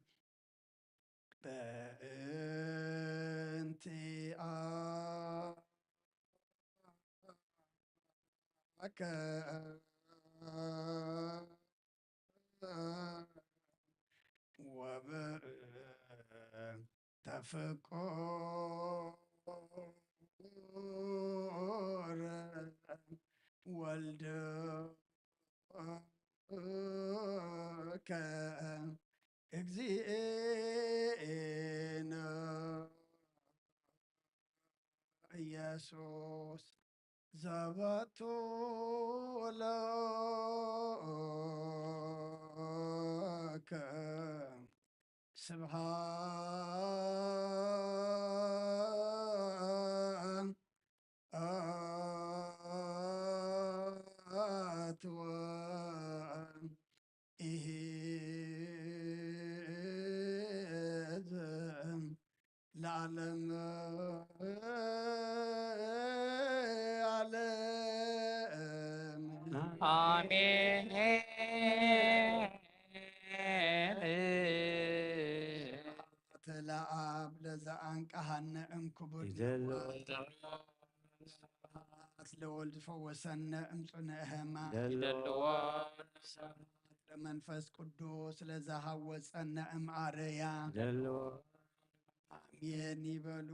በእንቲኣከ ወበእንተ ፍቁር ወልድከ እግዚእነ ኢየሱስ ዘበቱ ለከ ስብሐት ወኢሂ ለዓለም ዓለም። ኣሜን። ስብሐት ለአብ ለዘአንቀሃነ እምክቡድ ይደልዎ። ስብሐት ለወልድ ፈወሰነ እምጽኑዕ ሕማም። ይደልዎ። ስብሐት ለመንፈስ ቅዱስ ለዘሃወጸነ እምአረያ። ይደልዎ። ኣሜን ይበሉ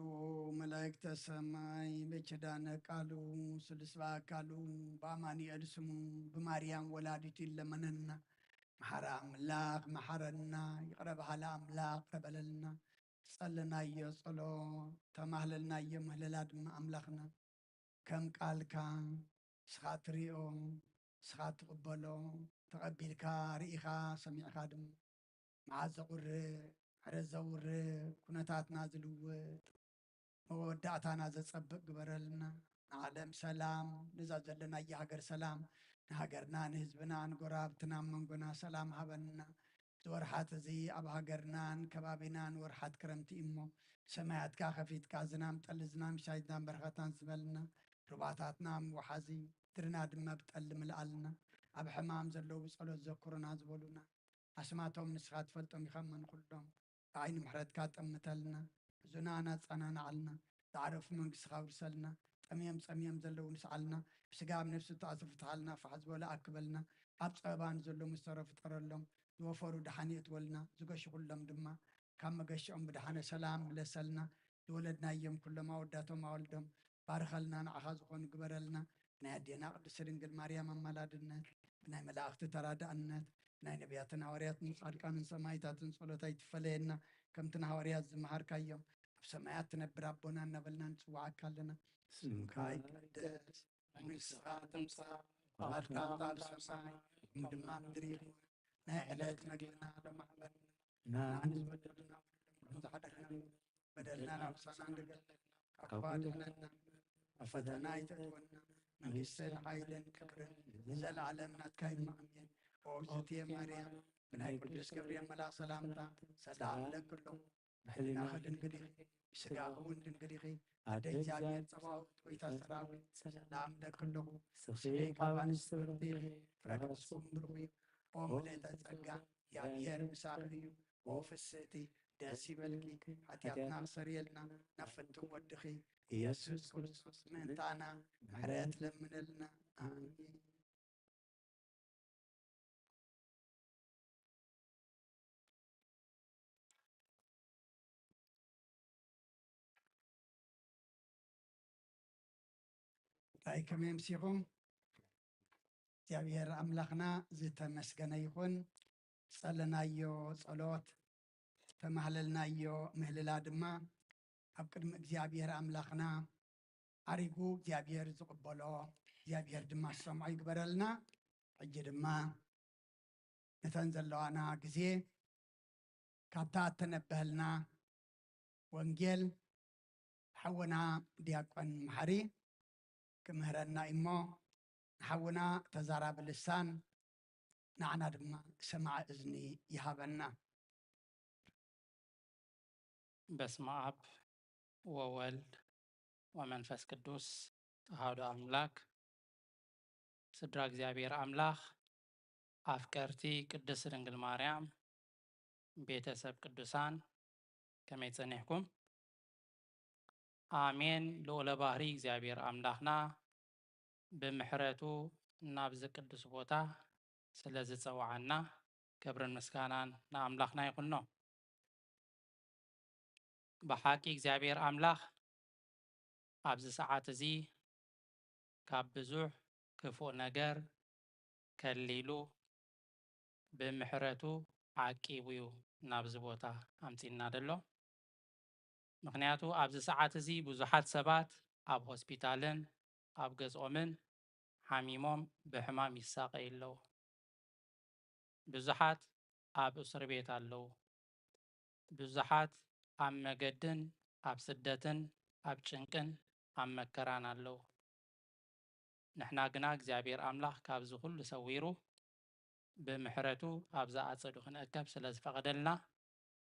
መላእክተ ሰማይ። በኪዳነ ቃሉ ስሉስ በአካሉ በአማኑኤል ስሙ ብማርያም ወላዲቱ ይለመነና። መሓሪ ኣምላኽ መሓረና፣ ይቕረ በሃሊ ኣምላኽ ይቕረ በለልና። ዝጸለናዮ ጸሎት፣ ተማህለልናዮ ምህለላ ድማ ኣምላኽና ከም ቃልካ ንስኻ ትሪኦ፣ ንስኻ ትቕበሎ፣ ተቐቢልካ ርኢኻ ሰሚዕካ ድማ መዓት ዘቑርእ፣ ምሕረት ዘውርድ፣ ኩነታትና ዝልውጥ፣ መወዳእታና ዘጸብቕ ግበረልና። ንዓለም ሰላም፣ ነዛ ዘለናያ ሃገር ሰላም፣ ንሃገርና፣ ንህዝብና፣ ንጎረባብትና፣ ኣብ መንጎና ሰላም ሃበና። እዚ ወርሓት እዚ ኣብ ሃገርናን ከባቢናን ወርሓት ክረምቲ እዩ እሞ፣ ሰማያትካ ከፊትካ ዝናም ጠሊ፣ ዝናም ሻይታን በረኸታን ዝበልና፣ ሩባታትና ምውሓዚ፣ ድርና ድማ ብጠሊ ምልኣልና። ኣብ ሕማም ዘለዉ ብጸሎት ዘክሩና ዝበሉና፣ ኣስማቶም ንስኻ ትፈልጦም ኢኻ እሞ ንኹሎም ብዓይኒ ምሕረትካ ጠምተልና። ሕዙናት ኣጸናንዓልና። ዝዓረፉ መንግስትኻ ኣውርሰልና። ጠምዮም ጸምዮም ዘለዉ ንስዓልና። ብስጋ ኣብ ነፍሲ እተኣስሩ ፍትሓልና። ፋሕ ዝበሉ ኣክበልና። ኣብ ጸበባ ንዘለዉ መስተርሆ ፍጠረሎም። ዝወፈሩ ደሓን የእትወልና። ዝገሹ ኩሎም ድማ ካብ መገሽኦም ብደሓነ ሰላም ምለሰልና። ዝወለድናዮም ኩሎም ኣወዳቶም ኣወልዶም ባርኸልና። ንዓኻ ዝኾኑ ግበረልና። ብናይ ኣዴና ቅድስቲ ድንግል ማርያም ኣማላድነት፣ ብናይ መላእኽቲ ተራዳእነት፣ ብናይ ነቢያትን ሃዋርያትን ጻድቃንን ሰማዕታትን ጸሎት ኣይትፈለየና። ከምቲ ንሃዋርያት ዝመሃርካዮም፣ ኣብ ሰማያት ትነብር ኣቦና እናበልና ንጽውዓካ ኣለና። ስምካ ይቀደስ፣ መንግስትኻ ትምጻእ፣ ፍቓድካ ትኹን ኣብ ሰማይ ከም ድማ ኣብ ምድሪ ይኹን። ናይ ዕለት መግብና ሎሚ ሃበና። ንዓና ዝበደሉና በደልና ንሕና ንበድል፣ በደልና ናብ ምሳና ንገለልና፣ ካብ ክፉ ኣድሕነና። ኣብ ፈተና ኣይተእትወና፣ መንግስትን ሓይልን ክብርን ንዘለኣለም ናትካ እዩ። ኣሜን። ኦ እግዝእትየ ማርያም፣ ብናይ ቅዱስ ገብርኤል መልኣኽ ሰላምታ ሰላም እብለኪ ኣለኹ። ብሕሊናኺ ድንግል ኢኺ፣ ብስጋኺ እውን ድንግል ኢኺ። ኣደ እግዚኣብሔር ጸባኦት፣ ጎይታ ሰራዊት፣ ሰላም እብለኪ ኣለኹ። ንስኺ ካብ ኣንስቲ ብርኽቲ ኢኺ፣ ፍረ ከርስኺ እውን ብሩኽ እዩ። ኦ ምልእተ ጸጋ፣ እግዚኣብሔር ምሳኺ እዩ። ኦ ፍስህቲ፣ ደስ ይበልኪ፣ ሓጢኣትና ክሰርየልና ናብ ፍቱው ወድኺ ኢየሱስ ክርስቶስ ምእንታና ምሕረት ለምነልና። ኣሜን። እንታይ ከመይ ኣምሲኹም? እግዚኣብሔር ኣምላኽና ዝተመስገነ ይኹን። ዝጸለናዮ ጸሎት፣ ዝተማህለልናዮ ምህልላ ድማ ኣብ ቅድሚ እግዚኣብሔር ኣምላኽና ኣሪጉ እግዚኣብሔር ዝቕበሎ እግዚኣብሔር ድማ ዝሰምዖ ይግበረልና። ሕጂ ድማ ነተን ዘለዋና ግዜ ካብታ እተነበሀልና ወንጌል ሓውና ዲያቆን መሓሪ ክምህረና እዩ እሞ፣ ንሓውና ተዛራቢ ልሳን ንዓና ድማ ሰማዒ እዝኒ ይሃበና። በስመ አብ ወወልድ ወመንፈስ ቅዱስ አሐዱ አምላክ። ስድራ እግዚኣብሔር አምላክ፣ አፍቀርቲ ቅድስት ድንግል ማርያም፣ ቤተሰብ ቅዱሳን፣ ከመይ ጸኒሕኩም? አሜን። ልዑለ ባህሪ እግዚኣብሔር አምላክና ብምሕረቱ ናብዚ ቅዱስ ቦታ ስለ ዝጸውዓና ክብርን ምስጋናን ንኣምላኽና ይኹኖ። ብሓቂ እግዚኣብሔር ኣምላኽ ኣብዚ ሰዓት እዚ ካብ ብዙሕ ክፉእ ነገር ከሊሉ ብምሕረቱ ዓቂቡ እዩ ናብዚ ቦታ ኣምጺእና ዘሎ። ምኽንያቱ ኣብዚ ሰዓት እዚ ብዙሓት ሰባት ኣብ ሆስፒታልን ኣብ ገዝኦምን ሓሚሞም ብሕማም ይሳቐዩ ኣለዉ። ብዙሓት ኣብ እስር ቤት ኣለዉ። ብዙሓት ኣብ መገድን ኣብ ስደትን ኣብ ጭንቅን ኣብ መከራን ኣለዉ። ንሕና ግና እግዚኣብሔር ኣምላኽ ካብዚ ኩሉ ሰዊሩ ብምሕረቱ ኣብዚ ኣጸዱ ክንእከብ ስለ ዝፈቐደልና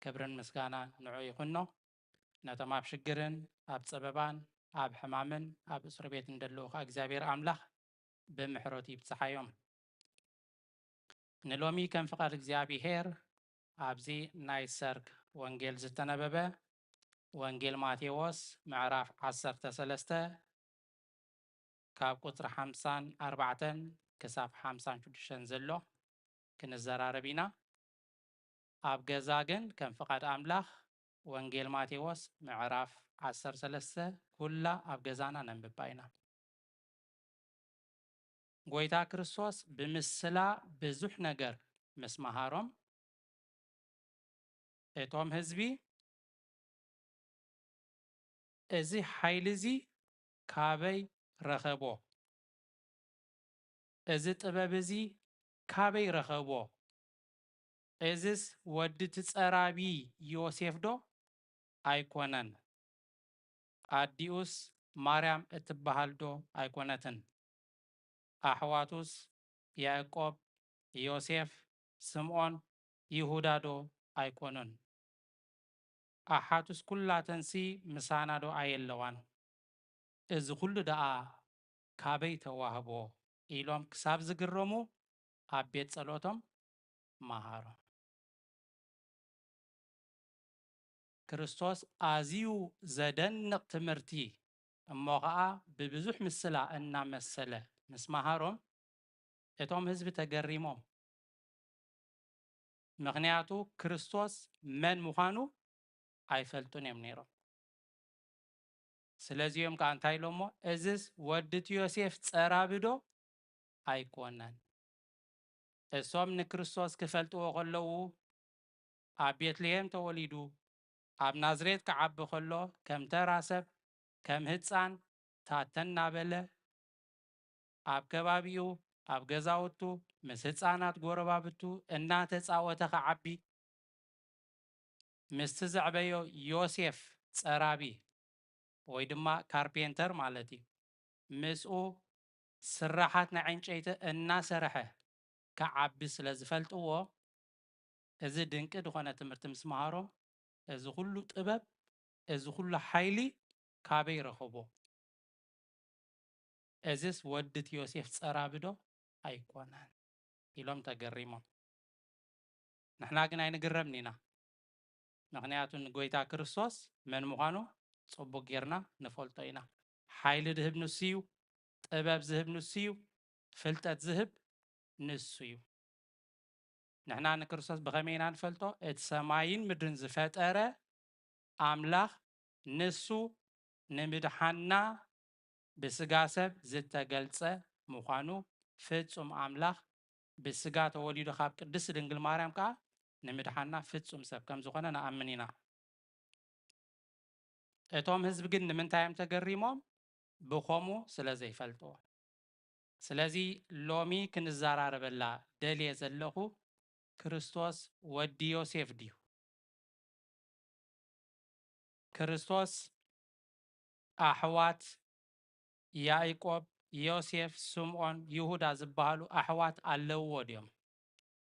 ክብርን ምስጋናን ንዑ ይኹኖ። ነቶም ኣብ ሽግርን ኣብ ጸበባን ኣብ ሕማምን ኣብ እስር ቤትን ዘለዉ ከኣ እግዚኣብሔር ኣምላኽ ብምሕረቱ ይብጽሓዮም። ንሎሚ ከም ፍቓድ እግዚኣብሔር ኣብዚ ናይ ሰርክ ወንጌል ዝተነበበ ወንጌል ማቴዎስ ምዕራፍ ዓሰርተ ሰለስተ ካብ ቁጽሪ ሓምሳን ኣርባዕተን ክሳብ ሓምሳን ሽዱሽተን ዘሎ ክንዘራረብ ኢና። ኣብ ገዛ ግን ከም ፍቓድ ኣምላኽ ወንጌል ማቴዎስ ምዕራፍ ዓሰርተ ሰለስተ ኩላ ኣብ ገዛና ነንብባ ኢና። ጎይታ ክርስቶስ ብምስላ ብዙሕ ነገር ምስ መሃሮም፣ እቶም ህዝቢ፣ "እዚ ሓይሊ እዚ ካበይ ረኸቦ? እዚ ጥበብ እዚ ካበይ ረኸቦ? እዝስ ወዲ እቲ ጸራቢ ዮሴፍ ዶ ኣይኮነን? ኣዲኡስ ማርያም እትበሃል ዶ ኣይኮነትን? ኣሕዋቱስ ያዕቆብ፣ ዮሴፍ፣ ስምዖን፣ ይሁዳ ዶ ኣይኮኑን? ኣሓቱስ ኩላተንሲ ምሳና ዶ ኣየለዋን? እዚ ኩሉ ደኣ ካበይ ተዋህቦ?" ኢሎም ክሳብ ዝግረሙ ኣብ ቤት ጸሎቶም መሃሮም። ክርስቶስ ኣዝዩ ዘደንቕ ትምህርቲ እሞ ኸኣ ብብዙሕ ምስላ እናመሰለ ምስ መሃሮም፣ እቶም ህዝቢ ተገሪሞም። ምኽንያቱ ክርስቶስ መን ምዃኑ ኣይፈልጡን እዮም ነይሮም። ስለዚ እዮም ከኣ እንታይ ኢሎሞ፣ "እዝስ ወዲ እቲ ዮሴፍ ጸራቢ ዶ ኣይኮነን?" እሶም ንክርስቶስ ክፈልጥዎ ከለዉ፣ ኣብ ቤትልሄም ተወሊዱ፣ ኣብ ናዝሬት ክዓቢ ከሎ ከም ተራ ሰብ፣ ከም ህጻን ታተ እናበለ ኣብ ከባቢኡ፣ ኣብ ገዛውቱ፣ ምስ ህጻናት ጎረባብቱ እናተጻወተ ክዓቢ፣ ምስቲ ዘዕበዮ ዮሴፍ ጸራቢ ወይ ድማ ካርፔንተር ማለት እዩ፣ ምስኡ ስራሓት ናይ ዕንጨይቲ እናሰርሐ ክዓቢ ስለ ዝፈልጥዎ፣ እዚ ድንቂ ዝኾነ ትምህርቲ ምስ መሃሮም፣ እዚ ኩሉ ጥበብ፣ እዚ ኩሉ ሓይሊ ካበይ ረኸቦ? እዝስ ወዲ እቲ ዮሴፍ ጸራቢ ዶ ኣይኮነን? ኢሎም ተገሪሞም። ንሕና ግን ኣይንግረምን ኢና። ምኽንያቱ ንጎይታ ክርስቶስ መን ምዃኑ ጽቡቕ ጌርና ንፈልጦ ኢና። ሓይሊ ዝህብ ንሱ እዩ። ጥበብ ዝህብ ንሱ እዩ። ፍልጠት ዝህብ ንሱ እዩ። ንሕና ንክርስቶስ ብኸመይ ኢና ንፈልጦ? እቲ ሰማይን ምድርን ዝፈጠረ ኣምላኽ ንሱ ንምድሓንና ብስጋ ሰብ ዝተገልጸ ምዃኑ፣ ፍጹም ኣምላኽ ብስጋ ተወሊዱ ካብ ቅድስቲ ድንግል ማርያም ከኣ ንምድሓንና ፍጹም ሰብ ከም ዝኾነ ንኣምን ኢና። እቶም ህዝቢ ግን ንምንታይ እዮም ተገሪሞም? ብኸምኡ ስለ ዘይፈልጥዎ። ስለዚ ሎሚ ክንዘራረበላ ደልየ ዘለኹ ክርስቶስ ወዲ ዮሴፍ ድዩ? ክርስቶስ ኣሕዋት ያዕቆብ፣ ዮሴፍ፣ ስምዖን፣ ይሁዳ ዝበሃሉ ኣሕዋት ኣለውዎ ድዮም?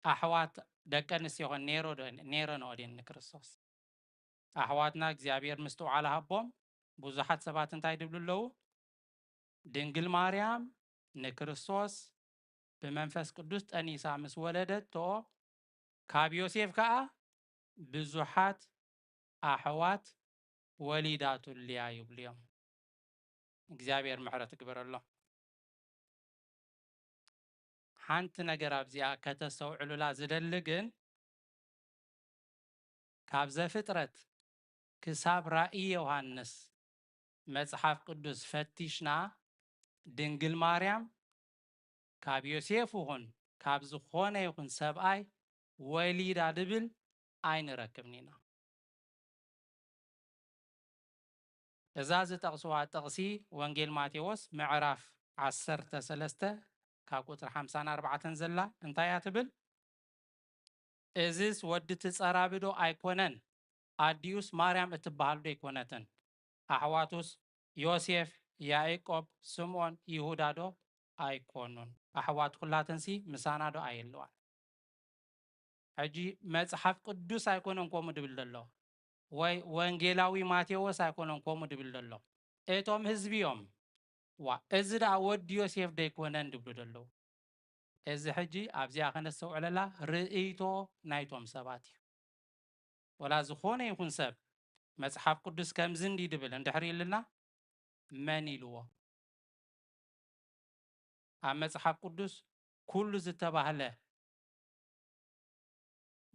ኣሕዋት ደቂ ኣንስትዮ ኾን ነይሮ ዶ-፣ ነይረንኦ ድየን ንክርስቶስ? ኣሕዋትና እግዚኣብሔር ምስትውዓል ሃቦም። ብዙሓት ሰባት እንታይ ድብሉ ኣለዉ? ድንግል ማርያም ንክርስቶስ ብመንፈስ ቅዱስ ጠኒሳ ምስ ወለደቶ፣ ካብ ዮሴፍ ከኣ ብዙሓት ኣሕዋት ወሊዳቱልያ ይብሉ እዮም። እግዚኣብሔር ምሕረት ይግበረሎም። ሓንቲ ነገር ኣብዚኣ ከተስተውዕሉላ ዝደሊ ግን፣ ካብ ዘፍጥረት ክሳብ ራእይ ዮሃንስ መጽሓፍ ቅዱስ ፈቲሽና፣ ድንግል ማርያም ካብ ዮሴፍ ይኹን ካብ ዝኾነ ይኹን ሰብኣይ ወሊዳ ድብል ኣይንረክብን ኢና። እዛ ዝጠቕስዋ ጥቕሲ ወንጌል ማቴዎስ ምዕራፍ ዓሰርተ ሰለስተ ካብ ቁጽሪ ሓምሳን ኣርባዕተን ዘላ እንታይ እያ ትብል? እዝስ ወዲ ትጸራቢ ዶ ኣይኮነን? ኣዲኡስ ማርያም እትበሃል ዶ ኣይኮነትን? ኣሕዋቱስ ዮሴፍ፣ ያዕቆብ፣ ስምዖን፣ ይሁዳ ዶ ኣይኮኑን? ኣሕዋት ኩላተንሲ ምሳና ዶ ኣየለዋን? ሕጂ መጽሓፍ ቅዱስ ኣይኮነን ከምኡ ድብል ዘሎ፣ ወይ ወንጌላዊ ማቴዎስ ኣይኮነን ከምኡ ድብል ዘሎ። እቶም ህዝቢ እዮም። ዋ፣ እዚ ደኣ ወዲ ዮሴፍ ዶ ኣይኮነን ድብሉ ዘለዉ። እዚ ሕጂ ኣብዚኣ ከነስተውዕለላ ርእይቶ ናይቶም ሰባት እዩ። ወላ ዝኾነ ይኹን ሰብ መጽሓፍ ቅዱስ ከምዚ እንዲ ድብል እንድሕር ኢልና፣ መን ኢልዎ? ኣብ መጽሓፍ ቅዱስ ኩሉ ዝተባህለ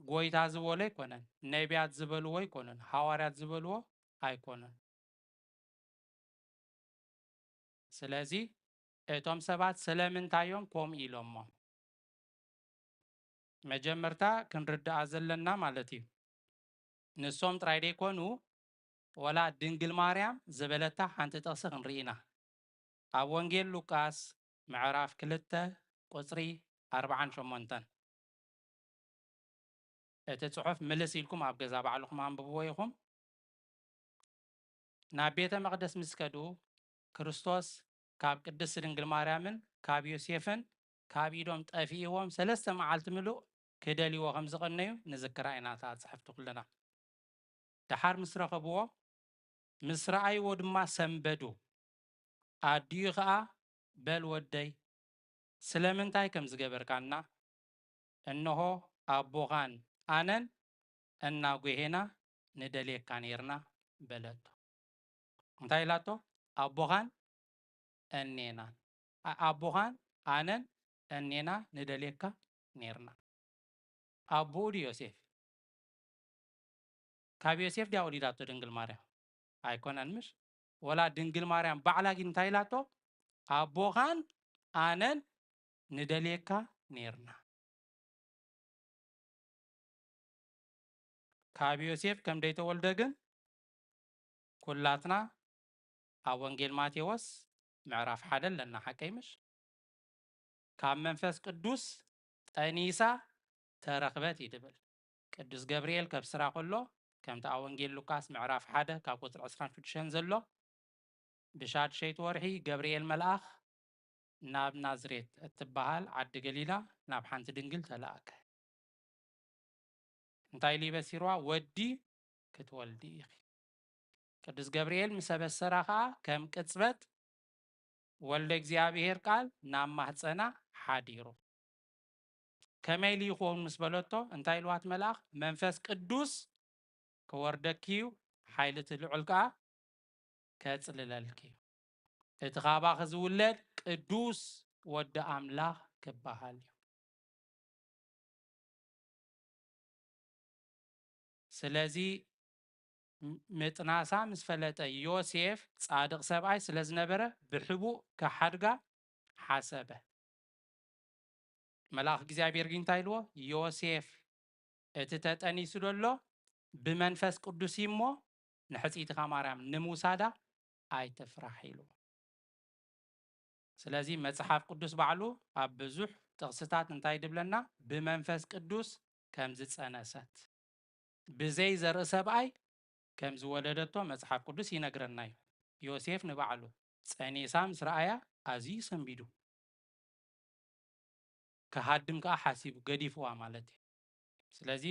ጎይታ ዝበሎ ኣይኮነን፣ ነቢያት ዝበልዎ ኣይኮነን፣ ሃዋርያት ዝበልዎ ኣይኮነን። ስለዚ እቶም ሰባት ስለምንታይ እዮም ከምኡ ኢሎሞ? መጀመርታ ክንርድኣ ዘለና ማለት እዩ። ንሶም ጥራይ ደይኮኑ፣ ወላ ድንግል ማርያም ዝበለታ ሓንቲ ጥቕሲ ክንርኢ ኢና። ኣብ ወንጌል ሉቃስ ምዕራፍ ክልተ ቁጽሪ ኣርብዓን ሸሞንተን። እቲ ጽሑፍ ምልስ ኢልኩም ኣብ ገዛ ባዕልኹም ኣንብብዎ ኢኹም። ናብ ቤተ መቕደስ ምስ ከዱ፣ ክርስቶስ ካብ ቅድስት ድንግል ማርያምን ካብ ዮሴፍን ካብ ኢዶም ጠፊእዎም ሰለስተ መዓልቲ ምሉእ ክደልይዎ ከም ዝቐነዩ ንዝክራ ኢና እታ ጽሕፍቲ ኩልና። ደሓር ምስ ረኸብዎ፣ ምስ ረኣይዎ ድማ ሰንበዱ። ኣዲኡ ኸኣ፣ "በል ወደይ፣ ስለምንታይ ከም ዝገበርካና? እንሆ ኣቦኻን ኣነን እናጎሄና ንደልየካ ኔርና" በለቶ። እንታይ ኢላቶ? "ኣቦኻን እኔናን፣ ኣ-፣ ኣቦኻን ኣነን እኔና ንደልየካ ኔርና።" ኣቦኡ ድዩ ዮሴፍ? ካብ ዮሴፍ ድያ ወሊዳቶ ድንግል ማርያም? ኣይኮነን ምሽ? ወላ ድንግል ማርያም ባዕላ ግን እንታይ ኢላቶ? "ኣቦኻን ኣነን ንደልየካ ኔርና።" ካብ ዮሴፍ ከም ደይተወልደ ግን ኩላትና ኣብ ወንጌል ማቴዎስ ምዕራፍ ሓደ ኣለና፣ ሓቀይ ምሽ? "ካብ መንፈስ ቅዱስ ጠኒሳ ተረኽበት" እዩ ድብል። ቅዱስ ገብርኤል ከብስራ ከሎ፣ ከምቲ ኣብ ወንጌል ሉቃስ ምዕራፍ ሓደ ካብ ቁጽሪ ዕስራን ሽዱሽተን ዘሎ፣ ብሻድሸይቲ ወርሒ ገብርኤል መልኣኽ ናብ ናዝሬት እትበሃል ዓዲ ገሊላ ናብ ሓንቲ ድንግል ተላእከ። እንታይ ኢሉ ይበሲርዋ? "ወዲ ክትወልዲ ኢኺ።" ቅዱስ ገብርኤል ምስ ኣበሰራ ኸኣ ከም ቅጽበት ወልደ እግዚኣብሔር ቃል ናብ ማህጸና ሓዲሩ። "ከመይ ኢሉ ይኸውን?" ምስ በለቶ፣ እንታይ ኢልዋ እቲ መልኣኽ? "መንፈስ ቅዱስ ክወርደኪ እዩ፣ ሓይሊ እቲ ልዑል ከኣ ከጽልለልኪ እዩ። እቲ ካባኺ ዝውለድ ቅዱስ ወዲ ኣምላኽ ክበሃል እዩ።" ስለዚ ም-፣ ምጥናሳ ምስ ፈለጠ፣ ዮሴፍ ጻድቕ ሰብኣይ ስለ ዝነበረ ብሕቡእ ክሓድጋ ሓሰበ። መልኣኽ እግዚኣብሔር ግን እንታይ ኢልዎ? "ዮሴፍ፣ እቲ ተጠኒሱ ዘሎ ብመንፈስ ቅዱስ እዩ እሞ፣ ንሕጽይትኻ ማርያም ንምውሳዳ ኣይትፍራሕ" ኢልዎ። ስለዚ መጽሓፍ ቅዱስ ባዕሉ ኣብ ብዙሕ ጥቕስታት እንታይ ድብለና? ብመንፈስ ቅዱስ ከም ዝጸነሰት፣ ብዘይ ዘርኢ ሰብኣይ ከም ዝወለደቶ መጽሓፍ ቅዱስ ይነግረና እዩ። ዮሴፍ ንባዕሉ ጸኒሳ ምስ ረኣያ ኣዝዩ ሰንቢዱ። ክሃድም ከኣ ሓሲቡ፣ ገዲፍዋ ማለት እዩ። ስለዚ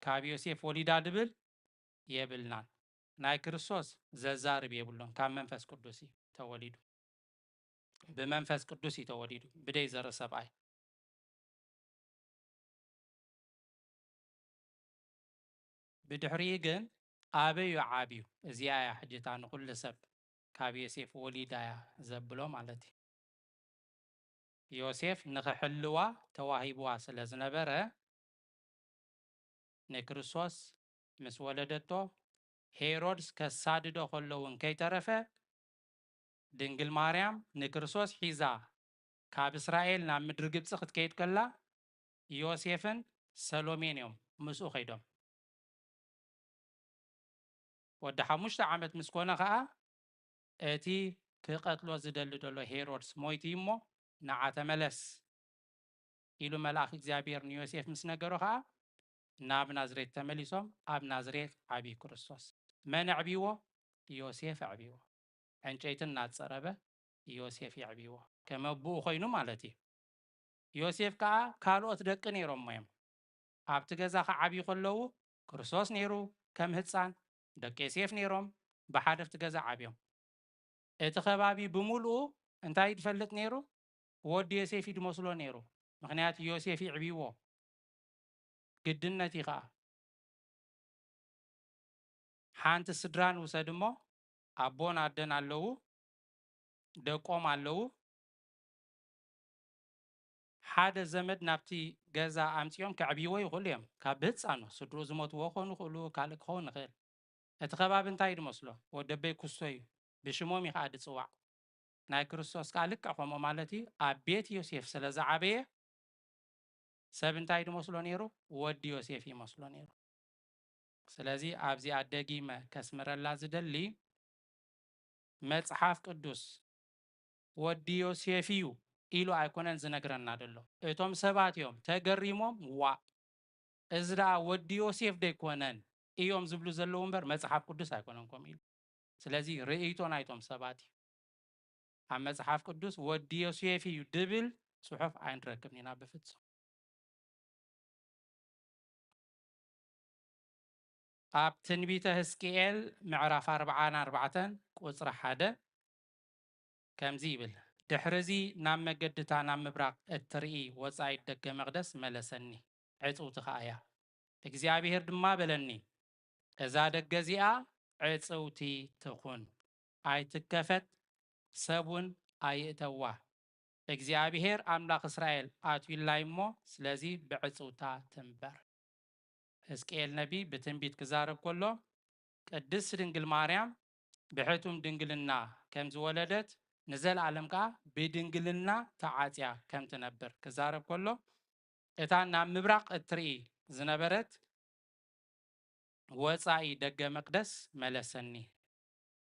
ካብ ዮሴፍ ወሊዳ ድብል የብልናን። ናይ ክርስቶስ ዘዛርብ የብሉን፣ ካብ መንፈስ ቅዱስ እዩ ተወሊዱ። ብመንፈስ ቅዱስ እዩ ተወሊዱ፣ ብደይ ዘርኢ ሰብኣይ። ብድሕሪኡ ግን ኣበይ እዩ ዓብዩ? እዚኣ እያ ሕጂ እታ ንኹሉ ሰብ ካብ ዮሴፍ ወሊዳ እያ ዘብሎ ማለት እዩ። ዮሴፍ ንኽሕልዋ ተዋሂብዋ ስለ ዝነበረ፣ ንክርስቶስ ምስ ወለደቶ፣ ሄሮድስ ከሳድዶ ከሎ እውን ከይተረፈ፣ ድንግል ማርያም ንክርስቶስ ሒዛ ካብ እስራኤል ናብ ምድሪ ግብፂ ክትከይድ ከላ፣ ዮሴፍን ሰሎሜን እዮም ምስኡ ከይዶም። ወዲ ሓሙሽተ ዓመት ምስ ኮነ ኸኣ፣ እቲ ክቐትሎ ዝደሊ ዘሎ ሄሮድስ ሞይቱ እዩ እሞ፣ ንዓ ተመለስ ኢሉ መልኣኽ እግዚኣብሔር ንዮሴፍ ምስ ነገሮ ኸኣ፣ ናብ ናዝሬት ተመሊሶም፣ ኣብ ናዝሬት ዓብዩ ክርስቶስ። መን ኣዕብይዎ? ዮሴፍ ኣዕብይዎ። ዕንጨይቲ እናጸረበ ዮሴፍ የዕብይዎ። ከም ኣቦኡ ኮይኑ ማለት እዩ። ዮሴፍ ከኣ ካልኦት ደቂ ነይሮሞ እዮም። ኣብቲ ገዛ ክዓብዩ ከለዉ፣ ክርስቶስ ነይሩ ከም ህጻን፣ ደቂ ዮሴፍ ነይሮም፣ ብሓደ ኣብቲ ገዛ ዓብዮም። እቲ ከባቢ ብምሉኡ እንታይ ድፈልጥ ነይሩ? ወዲ ዮሴፍ እዩ ድመስሎ ነይሩ። ምኽንያቱ ዮሴፍ የዕብይዎ። ግድነት እዩ ኸኣ። ሓንቲ ስድራ ንውሰድ እሞ፣ ኣቦን ኣደን ኣለዉ፣ ደቆም ኣለዉ። ሓደ ዘመድ ናብቲ ገዛ ኣምጺኦም ከዕብይዎ ይኽእሉ እዮም። ካብ ብህጻኑ፣ ስድርኡ ዝሞትዎ ክኾኑ ይኽእሉ፣ ካልእ ክኸውን ይኽእል። እቲ ከባቢ እንታይ እዩ ድመስሎ? ወደበይ ኩስቶ እዩ። ብሽሞም እዩ ኸኣ ድጽዋዕ። ናይ ክርስቶስ ከኣ ልክዕ ከምኡ ማለት እዩ። ኣብ ቤት ዮሴፍ ስለ ዝዓበየ፣ ሰብ እንታይ ድመስሎ ነይሩ? ወዲ ዮሴፍ ይመስሎ ነይሩ። ስለዚ ኣብዚኣ ደጊመ ከስምረላ ዝደሊ፣ መጽሓፍ ቅዱስ ወዲ ዮሴፍ እዩ ኢሉ ኣይኮነን ዝነግረና ዘሎ። እቶም ሰባት እዮም ተገሪሞም፣ "ዋእ፣ እዚ ደኣ ወዲ ዮሴፍ ዶ ኣይኮነን?" እዮም ዝብሉ ዘለዉ እምበር መጽሓፍ ቅዱስ ኣይኮነን ከምኡ ኢሉ። ስለዚ ርእይቶ ናይቶም ሰባት እዩ። ኣብ መጽሓፍ ቅዱስ ወዲ ዮሴፍ እዩ ድብል ጽሑፍ ኣይንረክብን ኢና ብፍጹም። ኣብ ትንቢተ ህዝቅኤል ምዕራፍ ኣርብዓን ኣርባዕተን ቁጽሪ ሓደ ከምዚ ይብል፣ "ድሕርዚ ናብ መገድታ ናብ ምብራቕ እትርኢ ወጻኢት ደገ መቕደስ መለሰኒ፣ ዕጽውቲ ኸኣ እያ። እግዚኣብሄር ድማ በለኒ፣ እዛ ደገ እዚኣ ዕጽውቲ ትኹን፣ ኣይትከፈት፣ ሰብ እውን ኣይእተዋ። እግዚኣብሄር ኣምላኽ እስራኤል ኣትዩላይ እሞ፣ ስለዚ ብዕጽውታ ትንበር።" ሕዝቅኤል ነቢ ብትንቢት ክዛረብ ከሎ፣ ቅድስት ድንግል ማርያም ብሕቱም ድንግልና ከም ዝወለደት፣ ንዘለኣለም ከኣ ብድንግልና ተዓጽያ ከም ትነብር ክዛረብ ከሎ፣ እታ ናብ ምብራቕ እትርኢ ዝነበረት ወጻኢ ደገ መቅደስ መለሰኒ፣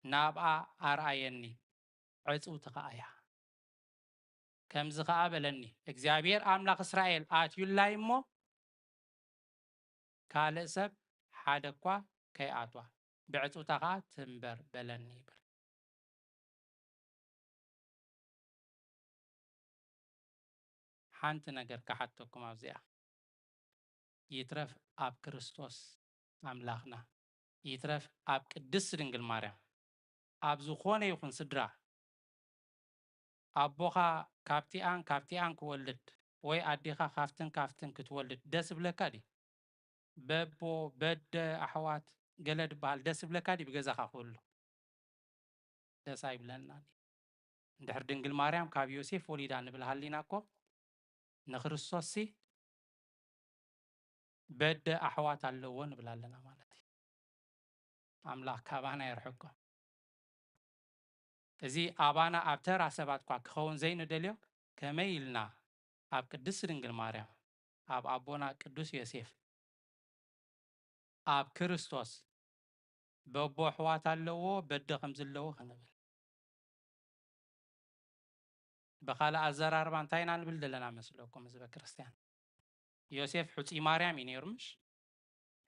ናብኣ ኣርኣየኒ፣ ዕጽውቲ ኸኣ እያ። ከምዚ ኸኣ በለኒ፣ እግዚኣብሔር ኣምላኽ እስራኤል ኣትዩላይ እሞ፣ ካልእ ሰብ ሓደ እኳ ከይኣትዋ፣ ብዕጽውታ ኸኣ ትንበር በለኒ ይብል። ሓንቲ ነገር ክሓተኩም ኣብዚኣ፣ ይትረፍ ኣብ ክርስቶስ ኣምላኽና፣ ይትረፍ ኣብ ቅድስት ድንግል ማርያም፣ ኣብ ዝኾነ ይኹን ስድራ፣ ኣቦኻ ካብቲኣን ካብቲኣን ክወልድ ወይ ኣዴኻ ካብትን ካብትን ክትወልድ ደስ ይብለካ ድዩ? በቦ፣ በደ፣ ኣሕዋት ገለ ድበሃል ደስ ይብለካ ድዩ ብገዛኻ ክህሉ? ደስ ኣይብለናን። እንድሕር ድንግል ማርያም ካብ ዮሴፍ ወሊዳ ንብል ሃሊና እኮ፣ ንክርስቶስሲ በደ ኣሕዋት ኣለዎ ንብል ኣለና ማለት እዩ። ኣምላኽ ካባና የርሕቆ። እዚ ኣባና ኣብ ተራ ሰባት እኳ ክኸውን ዘይንደልዮ፣ ከመይ ኢልና ኣብ ቅድስት ድንግል ማርያም፣ ኣብ ኣቦና ቅዱስ ዮሴፍ፣ ኣብ ክርስቶስ በቦ ኣሕዋት ኣለዎ፣ በደ ከም ዘለዎ ክንብል። ብኻልእ ኣዘራርባ እንታይ ኢና ንብል ዘለና መስለኩም ህዝበ ክርስቲያን? ዮሴፍ ሕፁይ ማርያም እዩ ነይሩ ምሽ?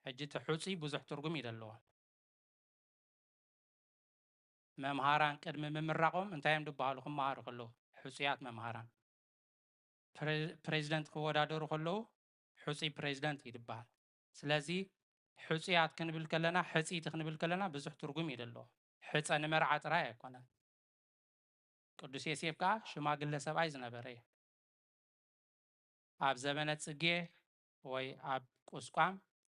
ሕጂ እቲ ሕፁይ ብዙሕ ትርጉም እዩ ዘለዎ። መምሃራን ቅድሚ ምምራቖም እንታይ እዮም ዝበሃሉ ክመሃሩ ከለዉ? ሕፁያት መምሃራን። ፕሬ-፣ ፕሬዚደንት ክወዳደሩ ከለዉ ሕፁይ ፕሬዚደንት እዩ ዝበሃል። ስለዚ ሕፁያት ክንብል ከለና፣ ሕፅይቲ ክንብል ከለና ብዙሕ ትርጉም እዩ ዘለዎ። ሕፀ ንመርዓ ጥራይ ኣይኮነን። ቅዱስ ዮሴፍ ከኣ ሽማግለ ሰብኣይ ዝነበረ እዩ። ኣብ ዘመነ ጽጌ ወይ ኣብ ቁስቋም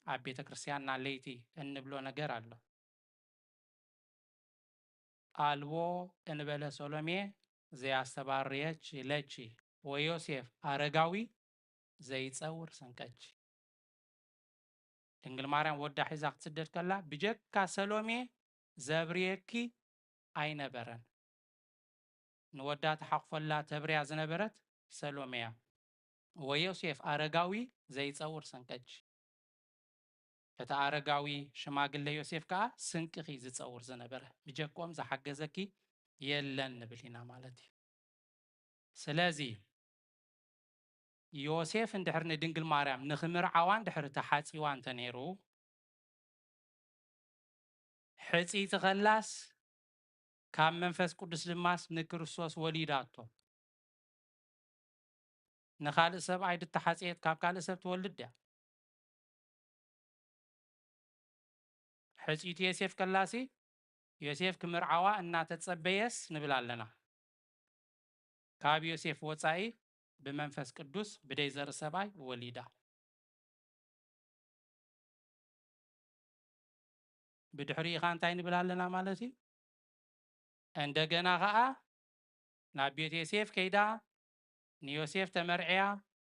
ኣብ ቤተ ክርስቲያንና ለይቲ እንብሎ ነገር ኣሎ። ኣልቦ እንበለ ሰሎሜ ዘያስተባርየች ለቺ ወዮሴፍ ኣረጋዊ ዘይጸውር ስንቀች። ድንግል ማርያም ወዳ ሒዛ ክትስደድ ከላ ብጀካ ሰሎሜ ዘብርየኪ ኣይነበረን። ንወዳ ተሓቑፈላ ተብርያ ዝነበረት ሰሎሜያ። ወዮሴፍ ኣረጋዊ ዘይጸውር ስንቀች። እቲ ኣረጋዊ ሽማግለ ዮሴፍ ከኣ ስንቅኺ ዝጸውር ዝነበረ፣ ብጀክኦም ዝሓገዘኪ የለን ንብል ኢና ማለት እዩ። ስለዚ ዮሴፍ እንድሕር ንድንግል ማርያም ንኽምርዓዋ እንድሕር ተሓጺዋ እንተ ነይሩ፣ ሕጽይቲ ኸላስ ካብ መንፈስ ቅዱስ ድማስ ንክርስቶስ ወሊዳቶ። ንኻልእ ሰብኣይ ድተሓጽየት ካብ ካልእ ሰብ ትወልድ ድያ? ሕጽይቲ ዮሴፍ ከላሲ ዮሴፍ ክምርዓዋ እናተጸበየስ ንብል ኣለና። ካብ ዮሴፍ ወጻኢ ብመንፈስ ቅዱስ ብደይ ዘርኢ ሰብኣይ ወሊዳ። ብድሕሪኡ ኸኣ እንታይ ንብል ኣለና ማለት እዩ? እንደገና ኸኣ ናብ ቤት ዮሴፍ ከይዳ ንዮሴፍ ተመርዕያ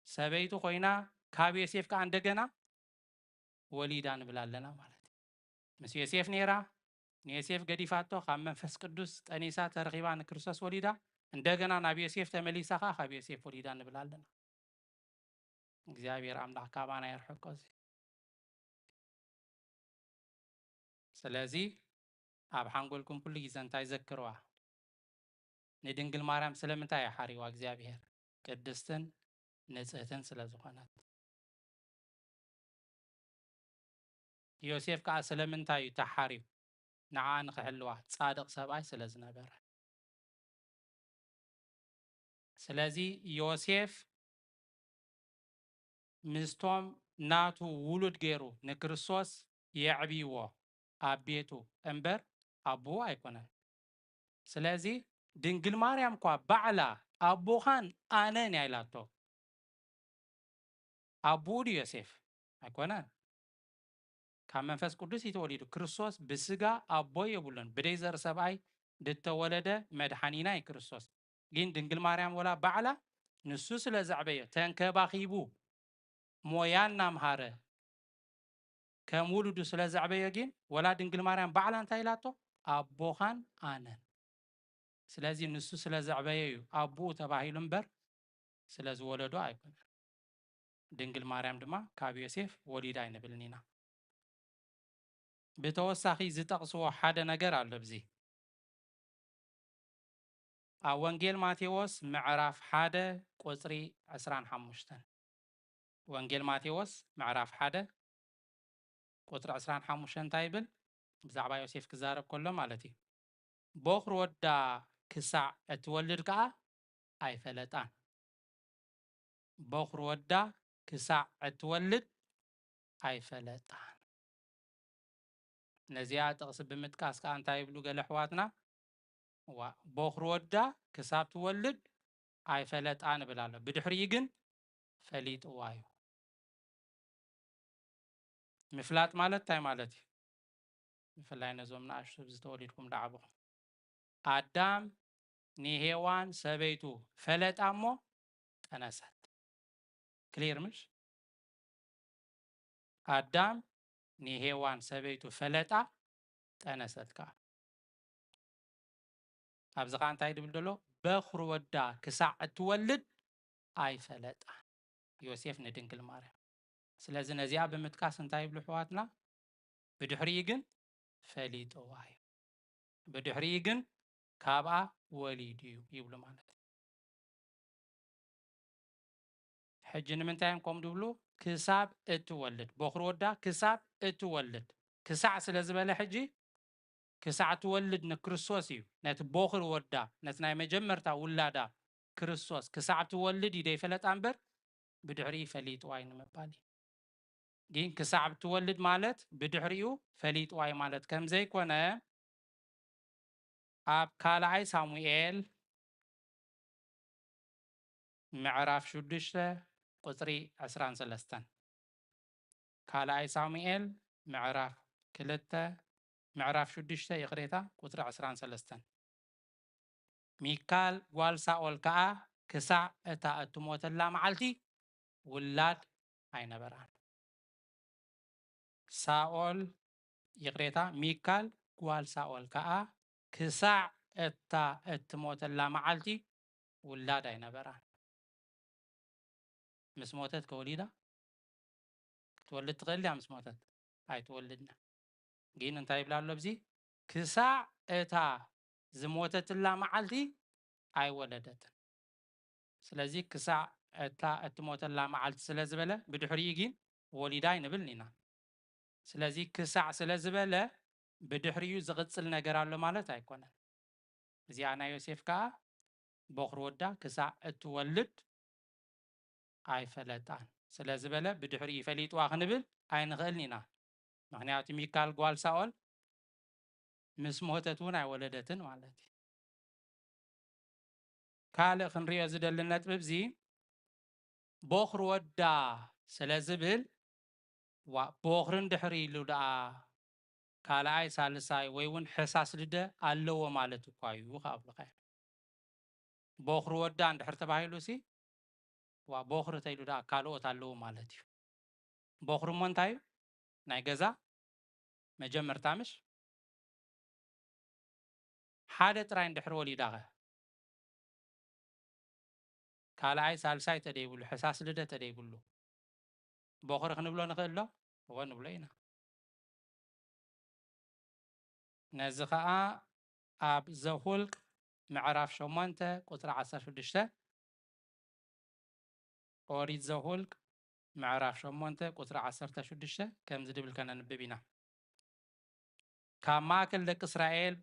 ሰበይቱ ኮይና ካብ ዮሴፍ ከኣ እንደገና ወሊዳ ንብል ኣለና ማለት እዩ። ምስ ዮሴፍ ነይራ፣ ንዮሴፍ ገዲፋቶ፣ ካብ መንፈስ ቅዱስ ጠኒሳ ተረኺባ ንክርስቶስ ወሊዳ፣ እንደገና ናብ ዮሴፍ ተመሊሳ ኸኣ ካብ ዮሴፍ ወሊዳ ንብል ኣለና። እግዚኣብሔር ኣምላኽ ካባና የርሕቆ እዚ። ስለዚ ኣብ ሓንጎልኩም ኩሉ ግዜ እንታይ ዘክርዋ? ንድንግል ማርያም ስለምንታይ እዩ ሓሪዋ እግዚኣብሔር? ቅድስትን ንጽህትን ስለ ዝኾነት። ዮሴፍ ከኣ ስለምንታይ እዩ ተሓርዩ? ንዓ ንኽሕልዋ ጻድቕ ሰብኣይ ስለ ዝነበረ። ስለዚ ዮሴፍ ምስቶም ናቱ ውሉድ ገይሩ ንክርስቶስ የዕብይዎ ኣብ ቤቱ እምበር ኣቦኡ ኣይኮነን። ስለዚ ድንግል ማርያም እኳ ባዕላ ኣቦኻን ኣነን እያ ኢላቶ። ኣቦኡ ድዩ ዮሴፍ? ኣይኮነን። ካብ መንፈስ ቅዱስ እዩ ተወሊዱ። ክርስቶስ ብስጋ ኣቦ የብሉን። ብደይ ዘር ሰብኣይ ድተወለደ መድሓኒና እዩ ክርስቶስ። ግን ድንግል ማርያም ወላ ባዕላ ንሱ ስለ ዘዕበዮ ተንከባኺቡ ሞያ እናምሃረ ከም ውሉዱ ስለ ዘዕበዮ ግን ወላ ድንግል ማርያም ባዕላ እንታይ ኢላቶ? ኣቦኻን ኣነን። ስለዚ ንሱ ስለ ዘዕበዮ እዩ ኣቦኡ ተባሂሉ እምበር ስለ ዝወለዶ ኣይኮነን። ድንግል ማርያም ድማ ካብ ዮሴፍ ወሊዳ ኣይንብልን ኢና። ብተወሳኺ ዝጠቕስዎ ሓደ ነገር ኣሎ ኣብዚ። ኣብ ወንጌል ማቴዎስ ምዕራፍ ሓደ ቁጽሪ ዕስራን ሓሙሽተን። ወንጌል ማቴዎስ ምዕራፍ ሓደ ቁጽሪ ዕስራን ሓሙሽተን እንታይ ይብል? ብዛዕባ ዮሴፍ ክዛረብ ከሎ ማለት እዩ። በኹሪ ወዳ ክሳዕ እትወልድ ከኣ ኣይፈለጣን። በኹሪ ወዳ ክሳዕ እትወልድ ኣይፈለጣን። ነዚኣ ጥቕሲ ብምጥቃስ ከኣ እንታይ ይብሉ ገለ ኣሕዋትና? ዋ፣ በኹሪ ወዳ ክሳብ ትወልድ ኣይፈለጣን እብል ኣሎ። ብድሕሪኡ ግን ፈሊጥዋ እዩ። ምፍላጥ ማለት እንታይ ማለት እዩ? ብፍላይ ነዞም ንኣሽቱ ዝተወሊድኩም ደዓብኹም። ኣዳም ንሄዋን ሰበይቱ ፈለጣ እሞ ጠነሰት። ክሊር ምሽ? ኣዳም ንሄዋን ሰበይቱ ፈለጣ፣ ጠነሰት ከኣ። ኣብዚ ኸኣ እንታይ ድብል ዘሎ? በኹሪ ወዳ ክሳዕ እትወልድ ኣይፈለጣን። ዮሴፍ ንድንግል ማርያም። ስለዚ ነዚኣ ብምጥቃስ እንታይ ይብሉ ኣሕዋትና? ብድሕሪኡ ግን ፈሊጥዋ እዩ። ብድሕሪኡ ግን ካብኣ ወሊዱ እዩ ይብሉ ማለት እዩ። ሕጂ ንምንታይ እዮም ከምኡ ዝብሉ? ክሳብ እትወልድ፣ ቦኽሪ ወዳ ክሳብ እትወልድ። ክሳዕ ስለ ዝበለ ሕጂ ክሳዕ ትወልድ ንክርስቶስ እዩ። ነቲ ቦኽሪ ወዳ፣ ነቲ ናይ መጀመርታ ውላዳ ክርስቶስ ክሳዕ ትወልድ እዩ ዘይፈለጣ እምበር ብድሕሪኡ ፈሊጥዋ እዩ ንምባል እዩ። ግን ክሳዕ ትወልድ ማለት ብድሕሪኡ ፈሊጥዋ እዩ ማለት ከም ዘይኮነ ኣብ ካልኣይ ሳሙኤል ምዕራፍ ሽዱሽተ ቁጽሪ ዕስራን ሰለስተን። ካልኣይ ሳሙኤል ምዕራፍ ክልተ ምዕራፍ ሽዱሽተ ይቕሬታ ቁጽሪ ዕስራን ሰለስተን። ሚካል ጓል ሳኦል ከኣ ክሳዕ እታ እትሞተላ መዓልቲ ውላድ ኣይነበራን። ሳኦል ይቕሬታ፣ ሚካል ጓል ሳኦል ከኣ ክሳዕ እታ እትሞተላ መዓልቲ ውላድ ኣይነበራን። ምስ ሞተት ከወሊዳ ክትወልድ ትኽእል ድያ? ምስ ሞተት ኣይትወልድን። ግን እንታይ ይብላ ኣሎ ኣብዚ? ክሳዕ እታ ዝሞተትላ መዓልቲ ኣይወለደትን። ስለዚ ክሳዕ እታ እትሞተላ መዓልቲ ስለ ዝበለ ብድሕሪኡ ግን ወሊዳ ኣይንብልን ኢና። ስለዚ ክሳዕ ስለ ዝበለ ብድሕሪኡ ዝቕጽል ነገር ኣሎ ማለት ኣይኮነን። እዚኣ ናይ ዮሴፍ ከኣ ቦኽሪ ወዳ ክሳዕ እትወልድ ኣይፈለጣን ስለ ዝበለ ብድሕሪኡ ፈሊጥዋ ክንብል ኣይንኽእልን ኢና። ምኽንያቱ ሚካል ጓል ሳኦል ምስ ሞተት እውን ኣይወለደትን ማለት እዩ። ካልእ ክንሪኦ ዝደሊ ነጥቢ እዚ ቦኽሪ ወዳ ስለ ዝብል ዋ ቦኽሪ እንድሕር ኢሉ ደኣ ካልኣይ ሳልሳይ ወይ እውን ሕሳስ ልደ ኣለዎ ማለት እኳ እዩ ካብ ብልካ እዩ። ቦኽሪ ወዳ እንድሕር ተባሂሉ ሲ ዋ ቦኽሪ ተይሉ ደኣ ካልኦት ኣለዎ ማለት እዩ። ቦኽሪ እሞ እንታይ እዩ? ናይ ገዛ መጀመርታ ምሽ ሓደ ጥራይ እንድሕር ወሊዳኸ ካልኣይ ሳልሳይ ተደይብሉ ሕሳስ ልደ ተደይብሉ ቦኽሪ ክንብሎ ንኽእል ዶ? እወ ንብሎ ኢና። ነዚ ኸኣ ኣብ ዘሁልቅ ምዕራፍ ሸሞንተ ቁጽሪ ዓሰርተ ሽዱሽተ ኦሪት ዘሁልቅ ምዕራፍ ሸሞንተ ቁጽሪ ዓሰርተ ሽዱሽተ ከምዚ ድብል ከነንብብ ኢና። ካብ ማእከል ደቂ እስራኤል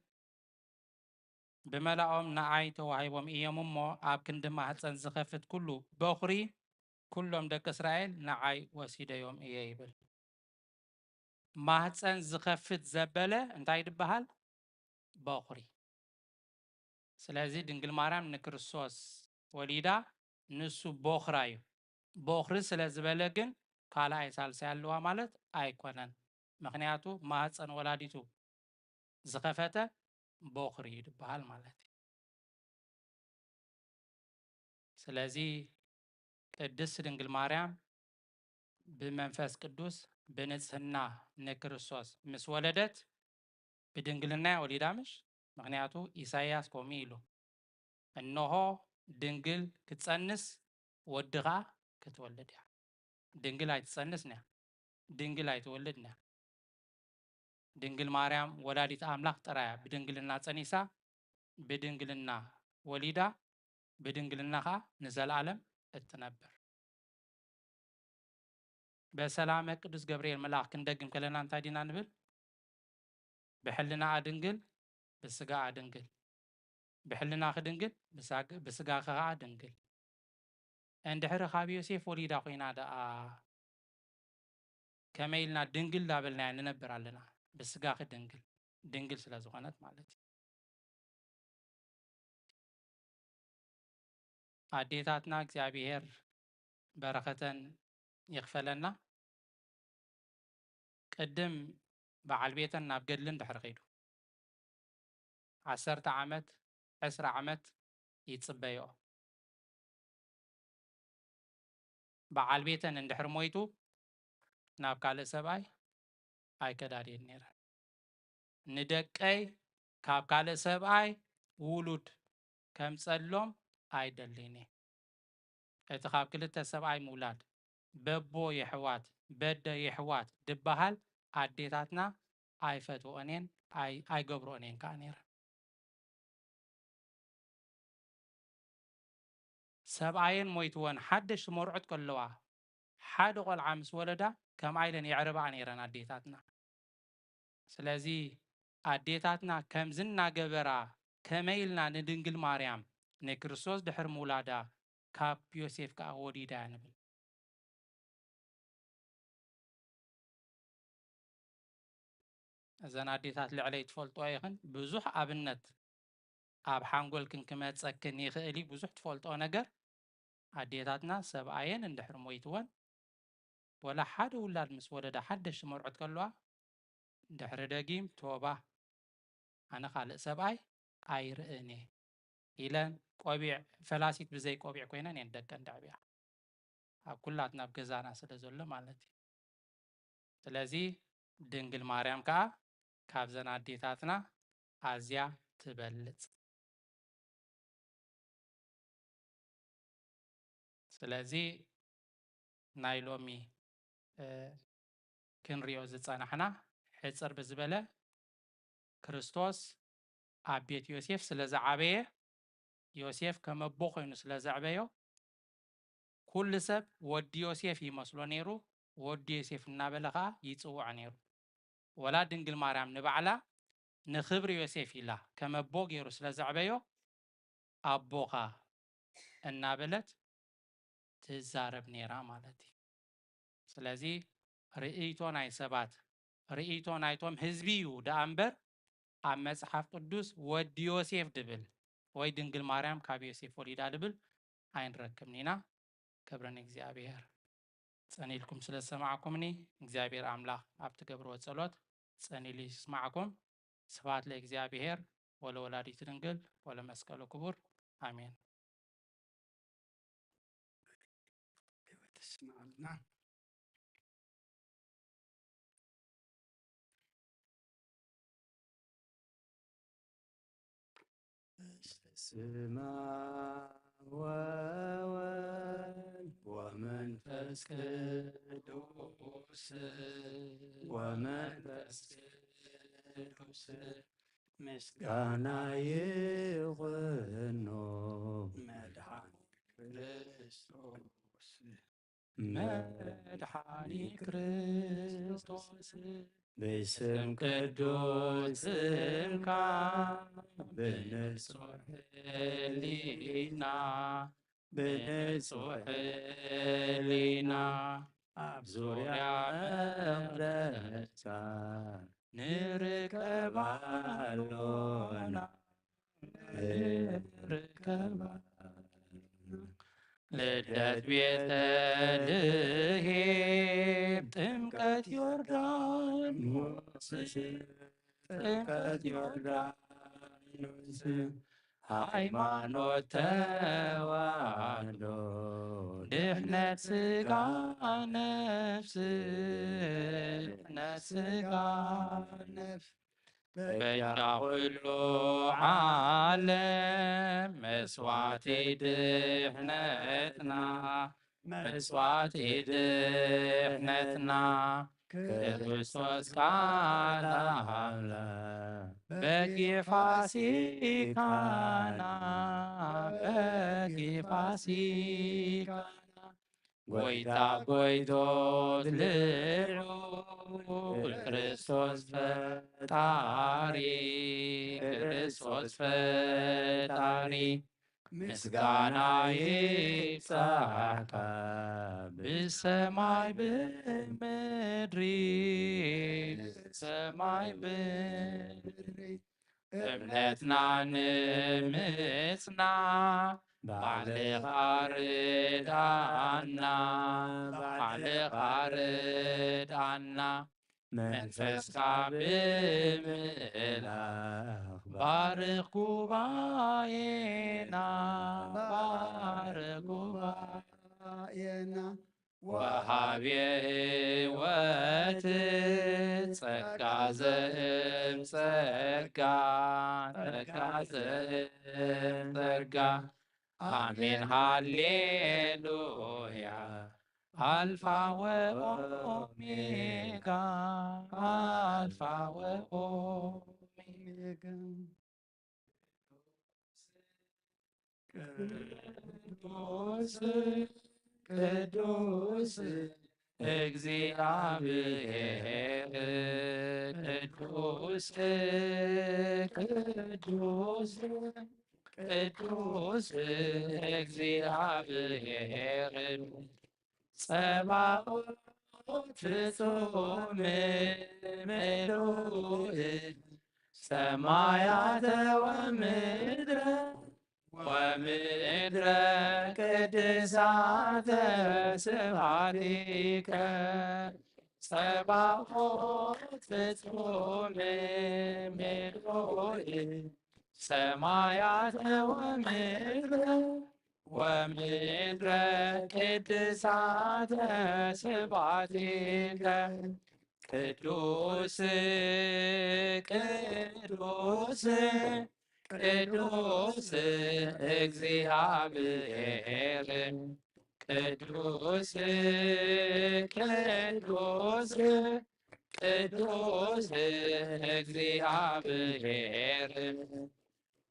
ብመላኦም ንዓይ ተዋሂቦም እዮም እሞ ኣብ ክንዲ ማህፀን ዝኸፍት ኩሉ በኹሪ ኩሎም ደቂ እስራኤል ንዓይ ወሲደዮም እየ ይብል። ማህፀን ዝኸፍት ዘበለ እንታይ ድበሃል? በኹሪ። ስለዚ ድንግል ማርያም ንክርስቶስ ወሊዳ ንሱ ቦኽራ እዩ። ቦኽሪ ስለ ዝበለ ግን ካልኣይ ሳልሳይ ኣለዋ ማለት ኣይኮነን። ምኽንያቱ ማህፀን ወላዲቱ ዝኸፈተ ቦኽሪ እዩ ዝበሃል ማለት እዩ። ስለዚ ቅድስት ድንግል ማርያም ብመንፈስ ቅዱስ ብንጽህና ንክርስቶስ ምስ ወለደት ብድንግልና እያ ወሊዳ ምሽ? ምኽንያቱ ኢሳይያስ ከምኡ ኢሉ፣ "እንሆ ድንግል ክትጸንስ ወዲ ኸኣ ክትወልድ እያ።" ድንግል ኣይትጸንስን እያ፣ ድንግል ኣይትወልድን እያ። ድንግል ማርያም ወላዲት ኣምላኽ ጥራይ እያ ብድንግልና ጸኒሳ፣ ብድንግልና ወሊዳ፣ ብድንግልና ኸኣ ንዘለኣለም እትነብር። በሰላመ ቅዱስ ገብርኤል መልኣኽ ክንደግም ከለና እንታይ ዲና ንብል? ብሕልናኣ ድንግል፣ ብስጋኣ ድንግል። ብሕልናኺ ድንግል፣ ብሳግ-፣ ብስጋኺ ኸኣ ድንግል። እንድሕሪ ካብ ዮሴፍ ወሊዳ ኮይና ደኣ ከመይ ኢልና ድንግል እንዳበልናያ ንነብር ኣለና? ብስጋኺ ድንግል፣ ድንግል ስለ ዝኾነት ማለት እዩ። ኣዴታትና እግዚኣብሔር በረኸተን ይኽፈለና። ቅድም በዓል ቤተን ናብ ገድሊ እንድሕር ከይዱ፣ ዓሰርተ ዓመት፣ ዕስራ ዓመት ይጽበዮ። በዓል ቤተን እንድሕር ሞይቱ፣ ናብ ካልእ ሰብኣይ ኣይከዳድየን ነይረን። ንደቀይ ካብ ካልእ ሰብኣይ ውሉድ ከምጸሎም ኣይደልን እየ። እቲ ካብ ክልተ ሰብኣይ ምውላድ፣ በቦ የሕዋት፣ በደ የሕዋት ድበሃል ኣዴታትና ኣይፈትወኦን እየን፣ ኣይ-፣ ኣይገብርኦን እየን ከኣ ነይረን። ሰብኣየን ሞይትወን ሓደሽቲ መርዑት ከለዋ ሓደ ቆልዓ ምስ ወለዳ ከምኣ ኢለን የዕርባኣ ነይረን ኣዴታትና። ስለዚ ኣዴታትና ከምዚ እናገበራ ከመይ ኢልና ንድንግል ማርያም ንክርስቶስ ድሕሪ ምውላዳ ካብ ዮሴፍ ከኣ ወሊዳ እያ ንብል። እዘን ኣዴታት ልዕለይ ትፈልጥኦ ኢኽን። ብዙሕ ኣብነት ኣብ ሓንጎልክን ክመጸክን ይኽእል እዩ። ብዙሕ ትፈልጥኦ ነገር ኣዴታትና ሰብኣየን እንድሕር ሞይትወን ወላ ሓደ ውላድ ምስ ወለዳ ሓደሽቲ መርዑት ከለዋ ድሕሪ ደጊም ቶባ ኣነ ካልእ ሰብኣይ ኣይርእን እየ ኢለን ቆቢዕ ፈላሲት ብዘይ ቆቢዕ ኮይነን እየን ደቀን ደዕብያ ኣብ ኩላትና ኣብ ገዛና ስለ ዘሎ ማለት እዩ። ስለዚ ድንግል ማርያም ከዓ ካብዘን ኣዴታትና ኣዝያ ትበልጽ። ስለዚ ናይ ሎሚ ክንሪኦ ዝጸናሕና ሕጽር ብዝበለ ክርስቶስ ኣብ ቤት ዮሴፍ ስለ ዝዓበየ ዮሴፍ ከም ኣቦ ኮይኑ ስለ ዘዕበዮ ኩሉ ሰብ ወዲ ዮሴፍ ይመስሎ ነይሩ። ወዲ ዮሴፍ እናበለ ከዓ ይጽውዖ ነይሩ። ወላ ድንግል ማርያም ንባዕላ ንኽብሪ ዮሴፍ ኢላ ከም ኣቦ ገይሩ ስለ ዘዕበዮ ኣቦኻ እናበለት ትዛረብ ነይራ ማለት እዩ። ስለዚ ርእይቶ ናይ ሰባት ርእይቶ ናይቶም ህዝቢ እዩ ደኣ እምበር ኣብ መጽሓፍ ቅዱስ ወዲ ዮሴፍ ድብል ወይ ድንግል ማርያም ካብ ዮሴፍ ወሊዳ ድብል ኣይንረክብን ኢና። ክብሪ ንእግዚኣብሔር። ጸኒልኩም ስለ ዝሰማዕኩምኒ እግዚኣብሔር ኣምላኽ ኣብ ትገብርዎ ጸሎት ጸኒሉ ይስማዕኩም። ስብሐት ለእግዚኣብሔር ወለወላዲቱ ድንግል ወለመስቀሉ ክቡር ኣሜን። በስመ አብ ወወልድ ወመንፈስ ቅዱስ ወመንፈስ ቅዱስ ምስጋና ይኹኖ መድኃኒ ክርስቶስ። መድኃኒ ክርስቶስ ብስም ቅዱስ ስምካ ብንጹሕ ሕሊና ብንጹሕ ሕሊና ኣብ ዙርያ መቕደስካ ንርከብ ኣሎና ንርከብ ኣሎና። ልደት ቤተልሔም ጥምቀት ዮርዳኖስ ጥምቀት ዮርዳኖስ ሃይማኖት ተዋህዶ ድሕነት ስጋ ነፍስ ድሕነት ስጋ ነፍስ በጃ ኩሉ ዓለም መስዋዕቲ ድሕነትና መስዋዕቲ ድሕነትና ክርስቶስ ቃል ኣምላኽ በጊዕ ፋሲካና በጊዕ ፋሲካና ጎይታ ጎይቶት ልዑል ክርስቶስ ፈጣሪ ክርስቶስ ፈጣሪ ምስጋና ይብጻሕካ ብሰማይ ብምድሪ ብሰማይ ብምድሪ እምነትና ንምጽና ባዕልኻ ርድኣና ባዕልኻ ርድኣና መንፈስካ ብምእላኽ ባርኽ ጉባኤና ባርኽ ጉባኤና ወሃቤ ሕይወት ጸጋ ዘእም ጸጋ ጸጋ ዘእም ጸጋ ኣሜን ሃሌሉያ ኣልፋ ወኦሜጋ ኣልፋ ወኦሜጋ ቅዱስ ቅዱስ እግዚኣብሔር ቅዱስ ቅዱስ ቅዱስ እግዚኣብሔር ጸባኦት ፍጹም ምሉእ ሰማያተ ወምድረ ወምድረ ቅድሳተ ስብሐቲከ ጸባኦት ፍጹም ምሉእ ሰማያተ ወምድረ ወምድረ ቅድሳተ ስብሐቲከ ቅዱስ ቅዱስ ቅዱስ እግዚኣብሔር ቅዱስ ቅዱስ ቅዱስ እግዚኣብሔር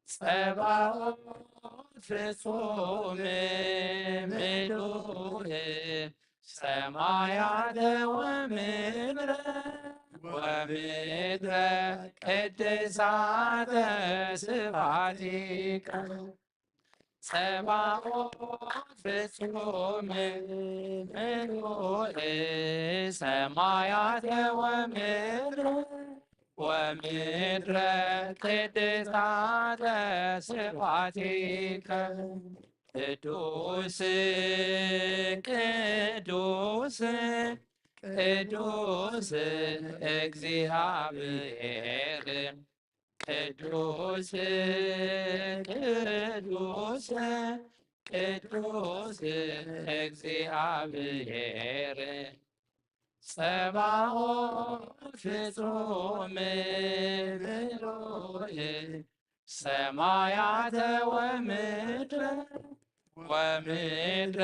ጸባኦት ፍጹም ምሉእ ሰማያተ ወምድረ ወምድረ ቅድሳተ ስብሐቲከ ጸባኦት ፍጹም ምሉእ ሰማያተ ወምድረ ወምድረ ቅድሳተ ስብሐቲከ ቅዱስ ቅዱስ ቅዱስ እግዚኣብሔር ቅዱስ ቅዱስ ቅዱስ እግዚኣብሔር ጸባኦት ፍጹም ምሉእ ሰማያተ ወምድረ ወምድረ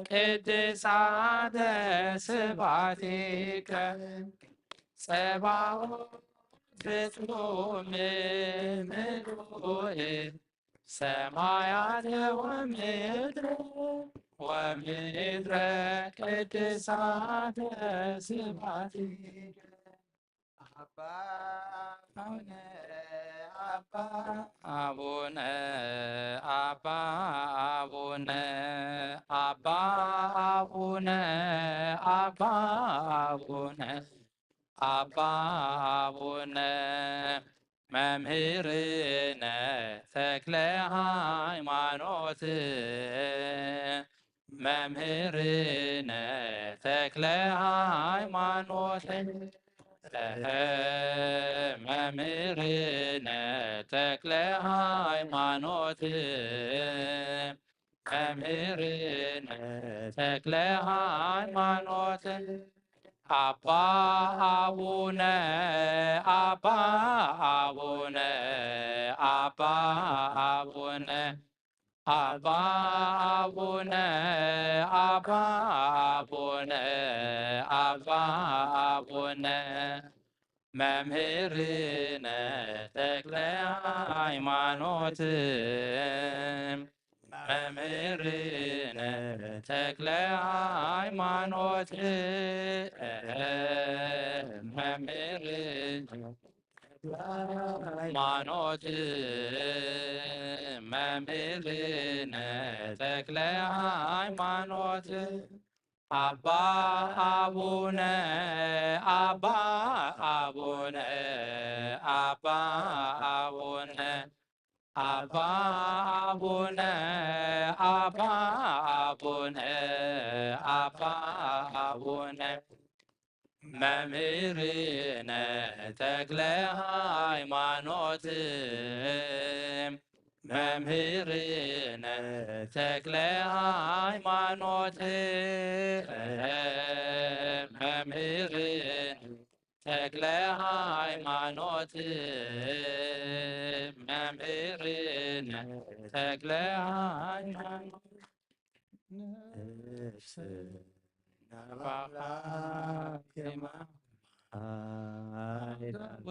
ቅድሳተ ስብሐቲከ ጸባኦት ፍጹም ምሉእ ሰማያተ ወምድረ ወምድረ ቅድሳተ ስብሐቲከ አባ አቡነ አባ አቡነ አባ አቡነ አባ አቡነ አባ አቡነ አባ አቡነ መምህርነ ተክለ ሃይማኖት መምህርነ ተክለ ሃይማኖት መምህርነ ተክለ ሃይማኖት መምህርነ ተክለ ሃይማኖት አባ አቡነ አባ አቡነ አባ አቡነ አባ አቡነ አባ አቡነ አባ አቡነ መምህርነ ተክለ ሃይማኖት መምህርነ ተክለ ሃይማኖት መምህር ሃይማኖት መምህርነ ተክለ ሃይማኖት አባ አቡነ አባ አቡነ አባ አቡነ አባ አቡነ አባ አቡነ አባ አቡነ መምህርነ ተክለ ሃይማኖት መምህርነ ተክለ ሃይማኖት መምህርነ ተክለ ሃይማኖት መምህርነ ተክለ ሃይማኖት ነፍስና በአምላክ የማማይዳወ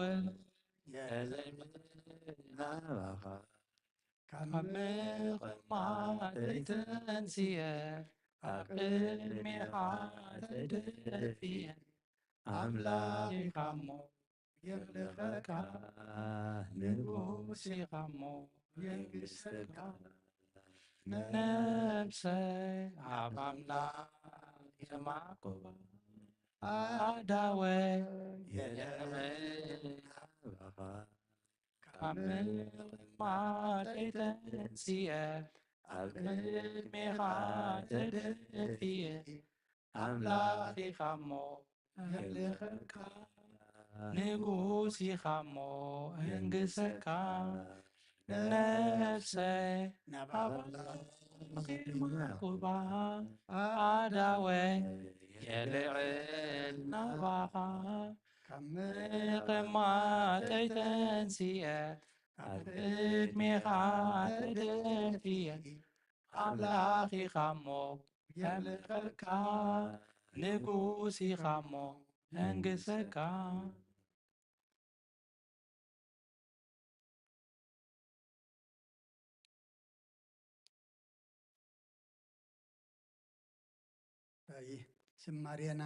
የዘይምናባኻ ካብ ምቕማጠይ ተንስየ፣ ኣብ ቅድሜኻ ተደፊየ፣ ኣምላኽ ኢኻ እሞ የምልኸካ፣ ንጉስ ኢኻ እሞ የንግሰካ። ነፍሰይ ኣብ ኣምላኽ የማዕቁባ፣ ኣእዳወይ የልዕል ናባኻ። ካብ ምቕማጠይ ተንስየ፣ ኣብ ቅድሜኻ ተደፊየ፣ ኣምላኽ ኢኻ እሞ የምልኸካ፣ ንጉስ ኢኻ እሞ የንግሰካ። ነፍሰይ ናብ ኣምላኽ የማዕቁባ፣ ኣእዳወይ የልዕል ናባኻ። ካብ ምቕማጠይ ተንስየ፣ ኣብ ቅድሜኻ ተደፊየ፣ ኣምላኽ ኢኻ እሞ የምልኸካ፣ ንጉስ ኢኻ እሞ የንግሰካ። ኣይ ዝማሬና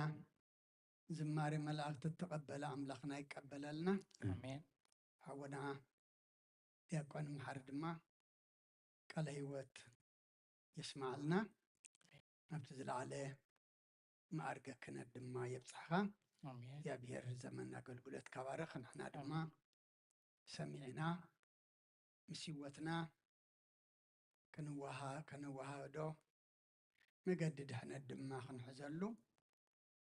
ዝማሬ መላእክቲ እተቐበለ ኣምላኽና ይቀበለልና። ኣሜን። ሓወና ዲያቆን መሓሪ ድማ ቃለ ህይወት የስማዓልና። ኣብቲ ዝለዓለ መዓርገ ክህነት ድማ የብጽሕኻ። ኣሜን። እግዚኣብሔር ዘመን ኣገልግሎት ካባረኽ። ንሕና ድማ ኣሜን። ሰሚዕና ምስ ህይወትና ክንወሃ-፣ ከነወሃህዶ መገዲ ድሕነት ድማ ክንሕዘሉ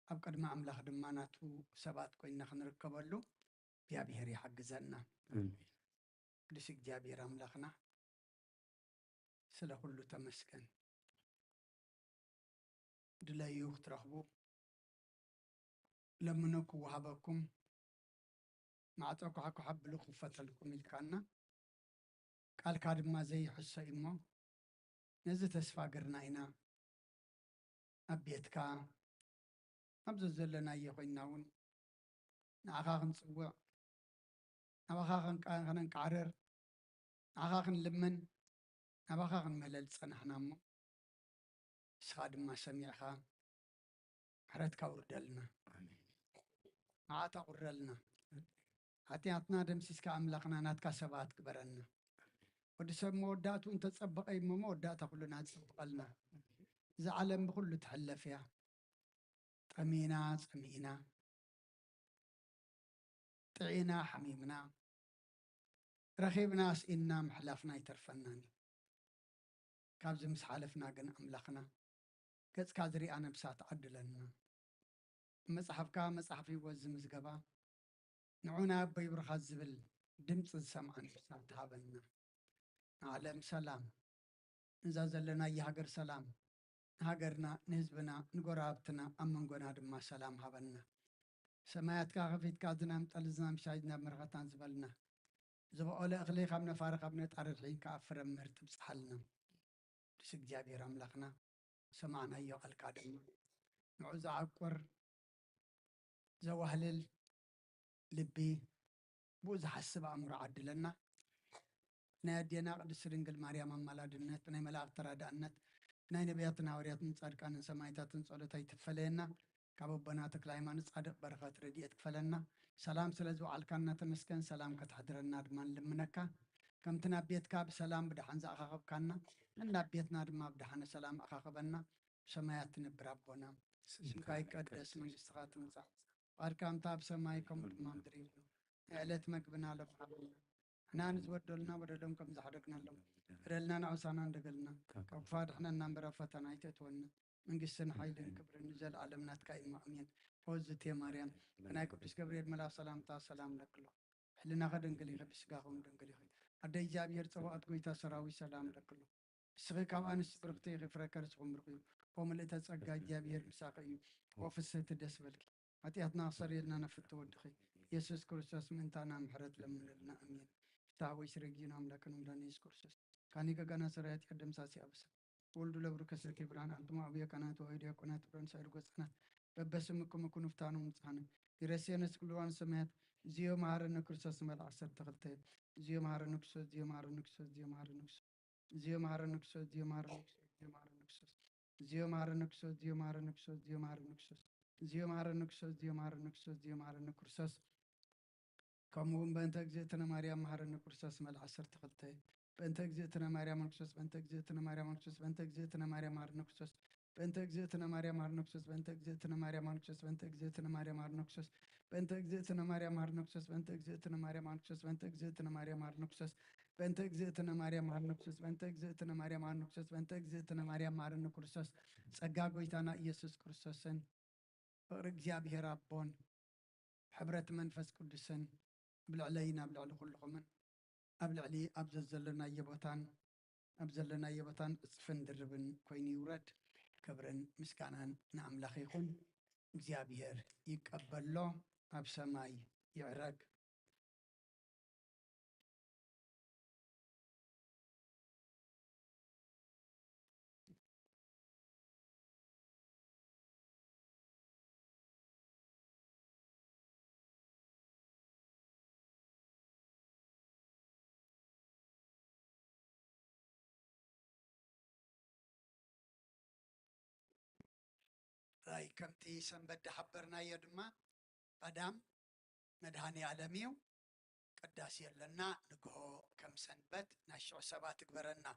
ኣብ ቅድሚ ኣምላኽ ድማ ናቱ ሰባት ኮይንና ክንርከበሉ እግዚኣብሔር ይሓግዘና። ኣሜን። ቅዱስ እግዚኣብሔር ኣምላኽና ስለ ኩሉ ተመስገን። ድለዩ ክትረኽቡ፣ ለምኑ ክወሃበኩም፣ ማዕጾ ኳሕኳሕ ኣብሉ ክኸፈተልኩም ኢልካና። ቃልካ ድማ ዘይሕሶ እዩ እሞ ነዚ ተስፋ ገርና ኢና። ኣብ ቤትካ ኣብ ዘዘለናዮ ኮይንና እውን ንዓኻ ክንጽውዕ፣ ናባኻ ክንቃ-፣ ከነንቃዕርር፣ ንዓኻ ክንልምን፣ ናባኻ ክንምህለል ዝጸናሕና እሞ ንስኻ ድማ ሰሚዕኻ ምሕረትካ ውርደልና። ኣሜን። መዓት ኣቑረልና። ሓጢኣትና ደምሲስካ ኣምላኽና ናትካ ሰባት ግበረና። ወዲ ሰብ መወዳእቱ እንተጸበቐ እሞ መወዳእታ ኩልና ጽብቐልና። እዛ ዓለም ብኹሉ ትሕለፍ እያ። ጠሚና ጸሚእና፣ ጥዒና ሓሚምና፣ ረኺብና ስኢንና ምሕላፍና ኣይተርፈናን እዩ። ካብዚ ምስ ሓለፍና ግን ኣምላኽና ገጽካ ዝሪኣ ነብሳት ዓድለና። መጽሓፍካ መጽሓፍ ህይወት ዝምዝገባ ንዑ ናይ ኣቦይ ብሩኻት ዝብል ድምፂ ዝሰምዓ ነብሳት ሃበና። ንዓለም ሰላም፣ ነዛ ዘለናያ ሃገር ሰላም፣ ንሃገርና፣ ንህዝብና፣ ንጎረባብትና፣ ኣብ መንጎና ድማ ሰላም ሃበና። ሰማያትካ ከፊትካ ዝናም ጠል ዝናም ሻይ ናብ መረኸታን ዝበልና ዝበቆለ እኽሊ ካብ ነፋሪ ካብ ነጣሪ ርሒንካ ኣብ ፍረ ምህርቲ ብጽሓልና። ቅዱስ እግዚኣብሔር ኣምላኽና ሰማዕናዮ ቃልካ ድማ ንዑ ዘዓቁር ዘዋህልል ልቢ ብኡ ዝሓስብ ኣእምሮ ዓድለና። ናይ ኣዴና ቅድስቲ ድንግል ማርያም ኣማላድነት፣ ናይ መላእክት ተራዳእነት፣ ናይ ነቢያትን ሃዋርያትን ጻድቃንን ሰማይታትን ጸሎት ኣይትፈለየና። ካብ ኣቦና ተክለ ሃይማኖት ጻድቅ በረኸት ረድኤት ክፈለና። ሰላም ስለ ዝወዓልካና ተመስገን። ሰላም ከተሕድረና ድማ ንልምነካ። ከምቲ ናብ ቤትካ ብሰላም ብደሓን ዝኣኻኸብካና፣ ናብ ቤትና ድማ ብደሓነ ሰላም ኣኻኽበና። ብሰማያት ትነብር ኣቦና፣ ስምካ ይቀደስ፣ መንግስትኻ ትምጻእ፣ ፍቓድካ ከምታ ኣብ ሰማይ ከምኡ ድማ ምድሪ ይኹን። ናይ ዕለት መግብና ሎም ሃበና። ንሕና ንዝበደሉና በደሎም ከም ዝሓደግናሎም፣ በደልና ንኣውሳና እንደገልና፣ ካብ ክፉእ ኣድሕነና እምበር ኣብ ፈተና ኣይተእትወና። መንግስትን ሓይልን ክብርን ንዘለኣለም ናትካ እዩ። ኣሜን። ኦዝቴ ማርያም፣ ብናይ ቅዱስ ገብርኤል መልኣኽ ሰላምታ ሰላም እለኪ ኣለኹ። ሕልናኺ ድንግል ኢኺ፣ ብስጋኺ እውን ድንግል ኢኺ። ኣደ እግዚኣብሔር ጸባኦት ጎይታ ሰራዊት ሰላም እለኪ ኣለኹ። ንስኺ ካብ ኣንስቲ ብርኽቲ ኢኺ፣ ፍረ ከርስኺ እውን ብሩኽ እዩ። ኦ ምልእተ ጸጋ፣ እግዚኣብሔር ምሳኺ እዩ። ኦ ፍስህቲ ደስ በልኪ። ሓጢኣትና ክሰርየልና ነፍቲ ወድኺ የሱስ ክርስቶስ ምእንታና ምሕረት ለምንልና። ኣሜን። ፍትሐ ወይ ስረጊዩን ኣምላክን መድኃኒነ ኢየሱስ ክርስቶስ ካኒ ገጋና ሰራይ ኃጢአት ደምሳሲ ኣበሳ ወልዱ ለብሩ ከሰቴ ብርሃን ኣንቱም ኣቡየ ካህናት ወዲያቆናት ብረን ሳይር ጎጻናት በበስምኩም ኩኑ ፍታኑ ምጽሓነ ይረሴነ ስክልዋን ሰማያት እዚዮ መሃረኒ ክርስቶስ መል ዓሰርተ ክልተ። እዚዮ መሃረኒ ክርስቶስ፣ እዚዮ መሃረኒ ክርስቶስ፣ እዚዮ መሃረኒ ክርስቶስ። እዚዮ መሃረኒ ክርስቶስ፣ እዚዮ መሃረኒ ክርስቶስ፣ እዚዮ መሃረኒ ክርስቶስ። እዚዮ መሃረኒ ክርስቶስ፣ እዚዮ መሃረኒ ክርስቶስ፣ እዚዮ መሃረኒ ክርስቶስ። እዚዮ መሃረኒ ክርስቶስ፣ እዚዮ መሃረኒ ክርስቶስ፣ እዚዮ መሃረኒ ክርስቶስ። ከምኡ እውን በእንተ እግዝእትነ ማርያም መሃረኒ ክርስቶስ መል ዓሰርተ ክልተ። በእንተ እግዝእትነ ማርያም መሃረኒ ክርስቶስ፣ በእንተ እግዝእትነ ማርያም መሃረኒ ክርስቶስ፣ በእንተ እግዝእትነ ማርያም መሃረኒ ክርስቶስ። በእንተ እግዝእትነ ማርያም መሃረኒ ክርስቶስ፣ በእንተ እግዝእትነ ማርያም መሃረኒ ክርስቶስ። በእንተ እግዝእትነ ማርያም መሃረኒ ክርስቶስ፣ በእንተ እግዝእትነ ማርያም መሃረኒ ክርስቶስ፣ በእንተ እግዝእትነ ማርያም መሃረኒ ክርስቶስ። በእንተ እግዝእትነ ማርያም መሃረኒ ክርስቶስ፣ በእንተ እግዝእትነ ማርያም መሃረኒ ክርስቶስ። በእንተ እግዝእትነ ማርያም መሃረኒ ክርስቶስ፣ በእንተ እግዝእትነ ማርያም መሃረኒ ክርስቶስ። ጸጋ ጎይታና ኢየሱስ ክርስቶስን ፍቕሪ እግዚኣብሔር ኣቦን ሕብረት መንፈስ ቅዱስን ኣብ ልዕለይን ኣብ ልዕሊ ኩልኹምን ኣብ ልዕሊ ኣብ ዘዘለናዮ ቦታን ኣብ ዘለናዮ ቦታን ዕጽፍን ድርብን ኮይኑ ይውረድ። ክብርን ምስጋናን ንኣምላኽ ይኹን። እግዚኣብሔር ይቀበሎ፣ ኣብ ሰማይ ይዕረግ። ራይ ከምቲ ሰንበት ድሓበርናዮ ድማ ቀዳም መድሃኔ ዓለም እዩ። ቅዳሴ ኣለና። ንግሆ ከም ሰንበት ናይ ሽዑ ሰባት ትግበረና።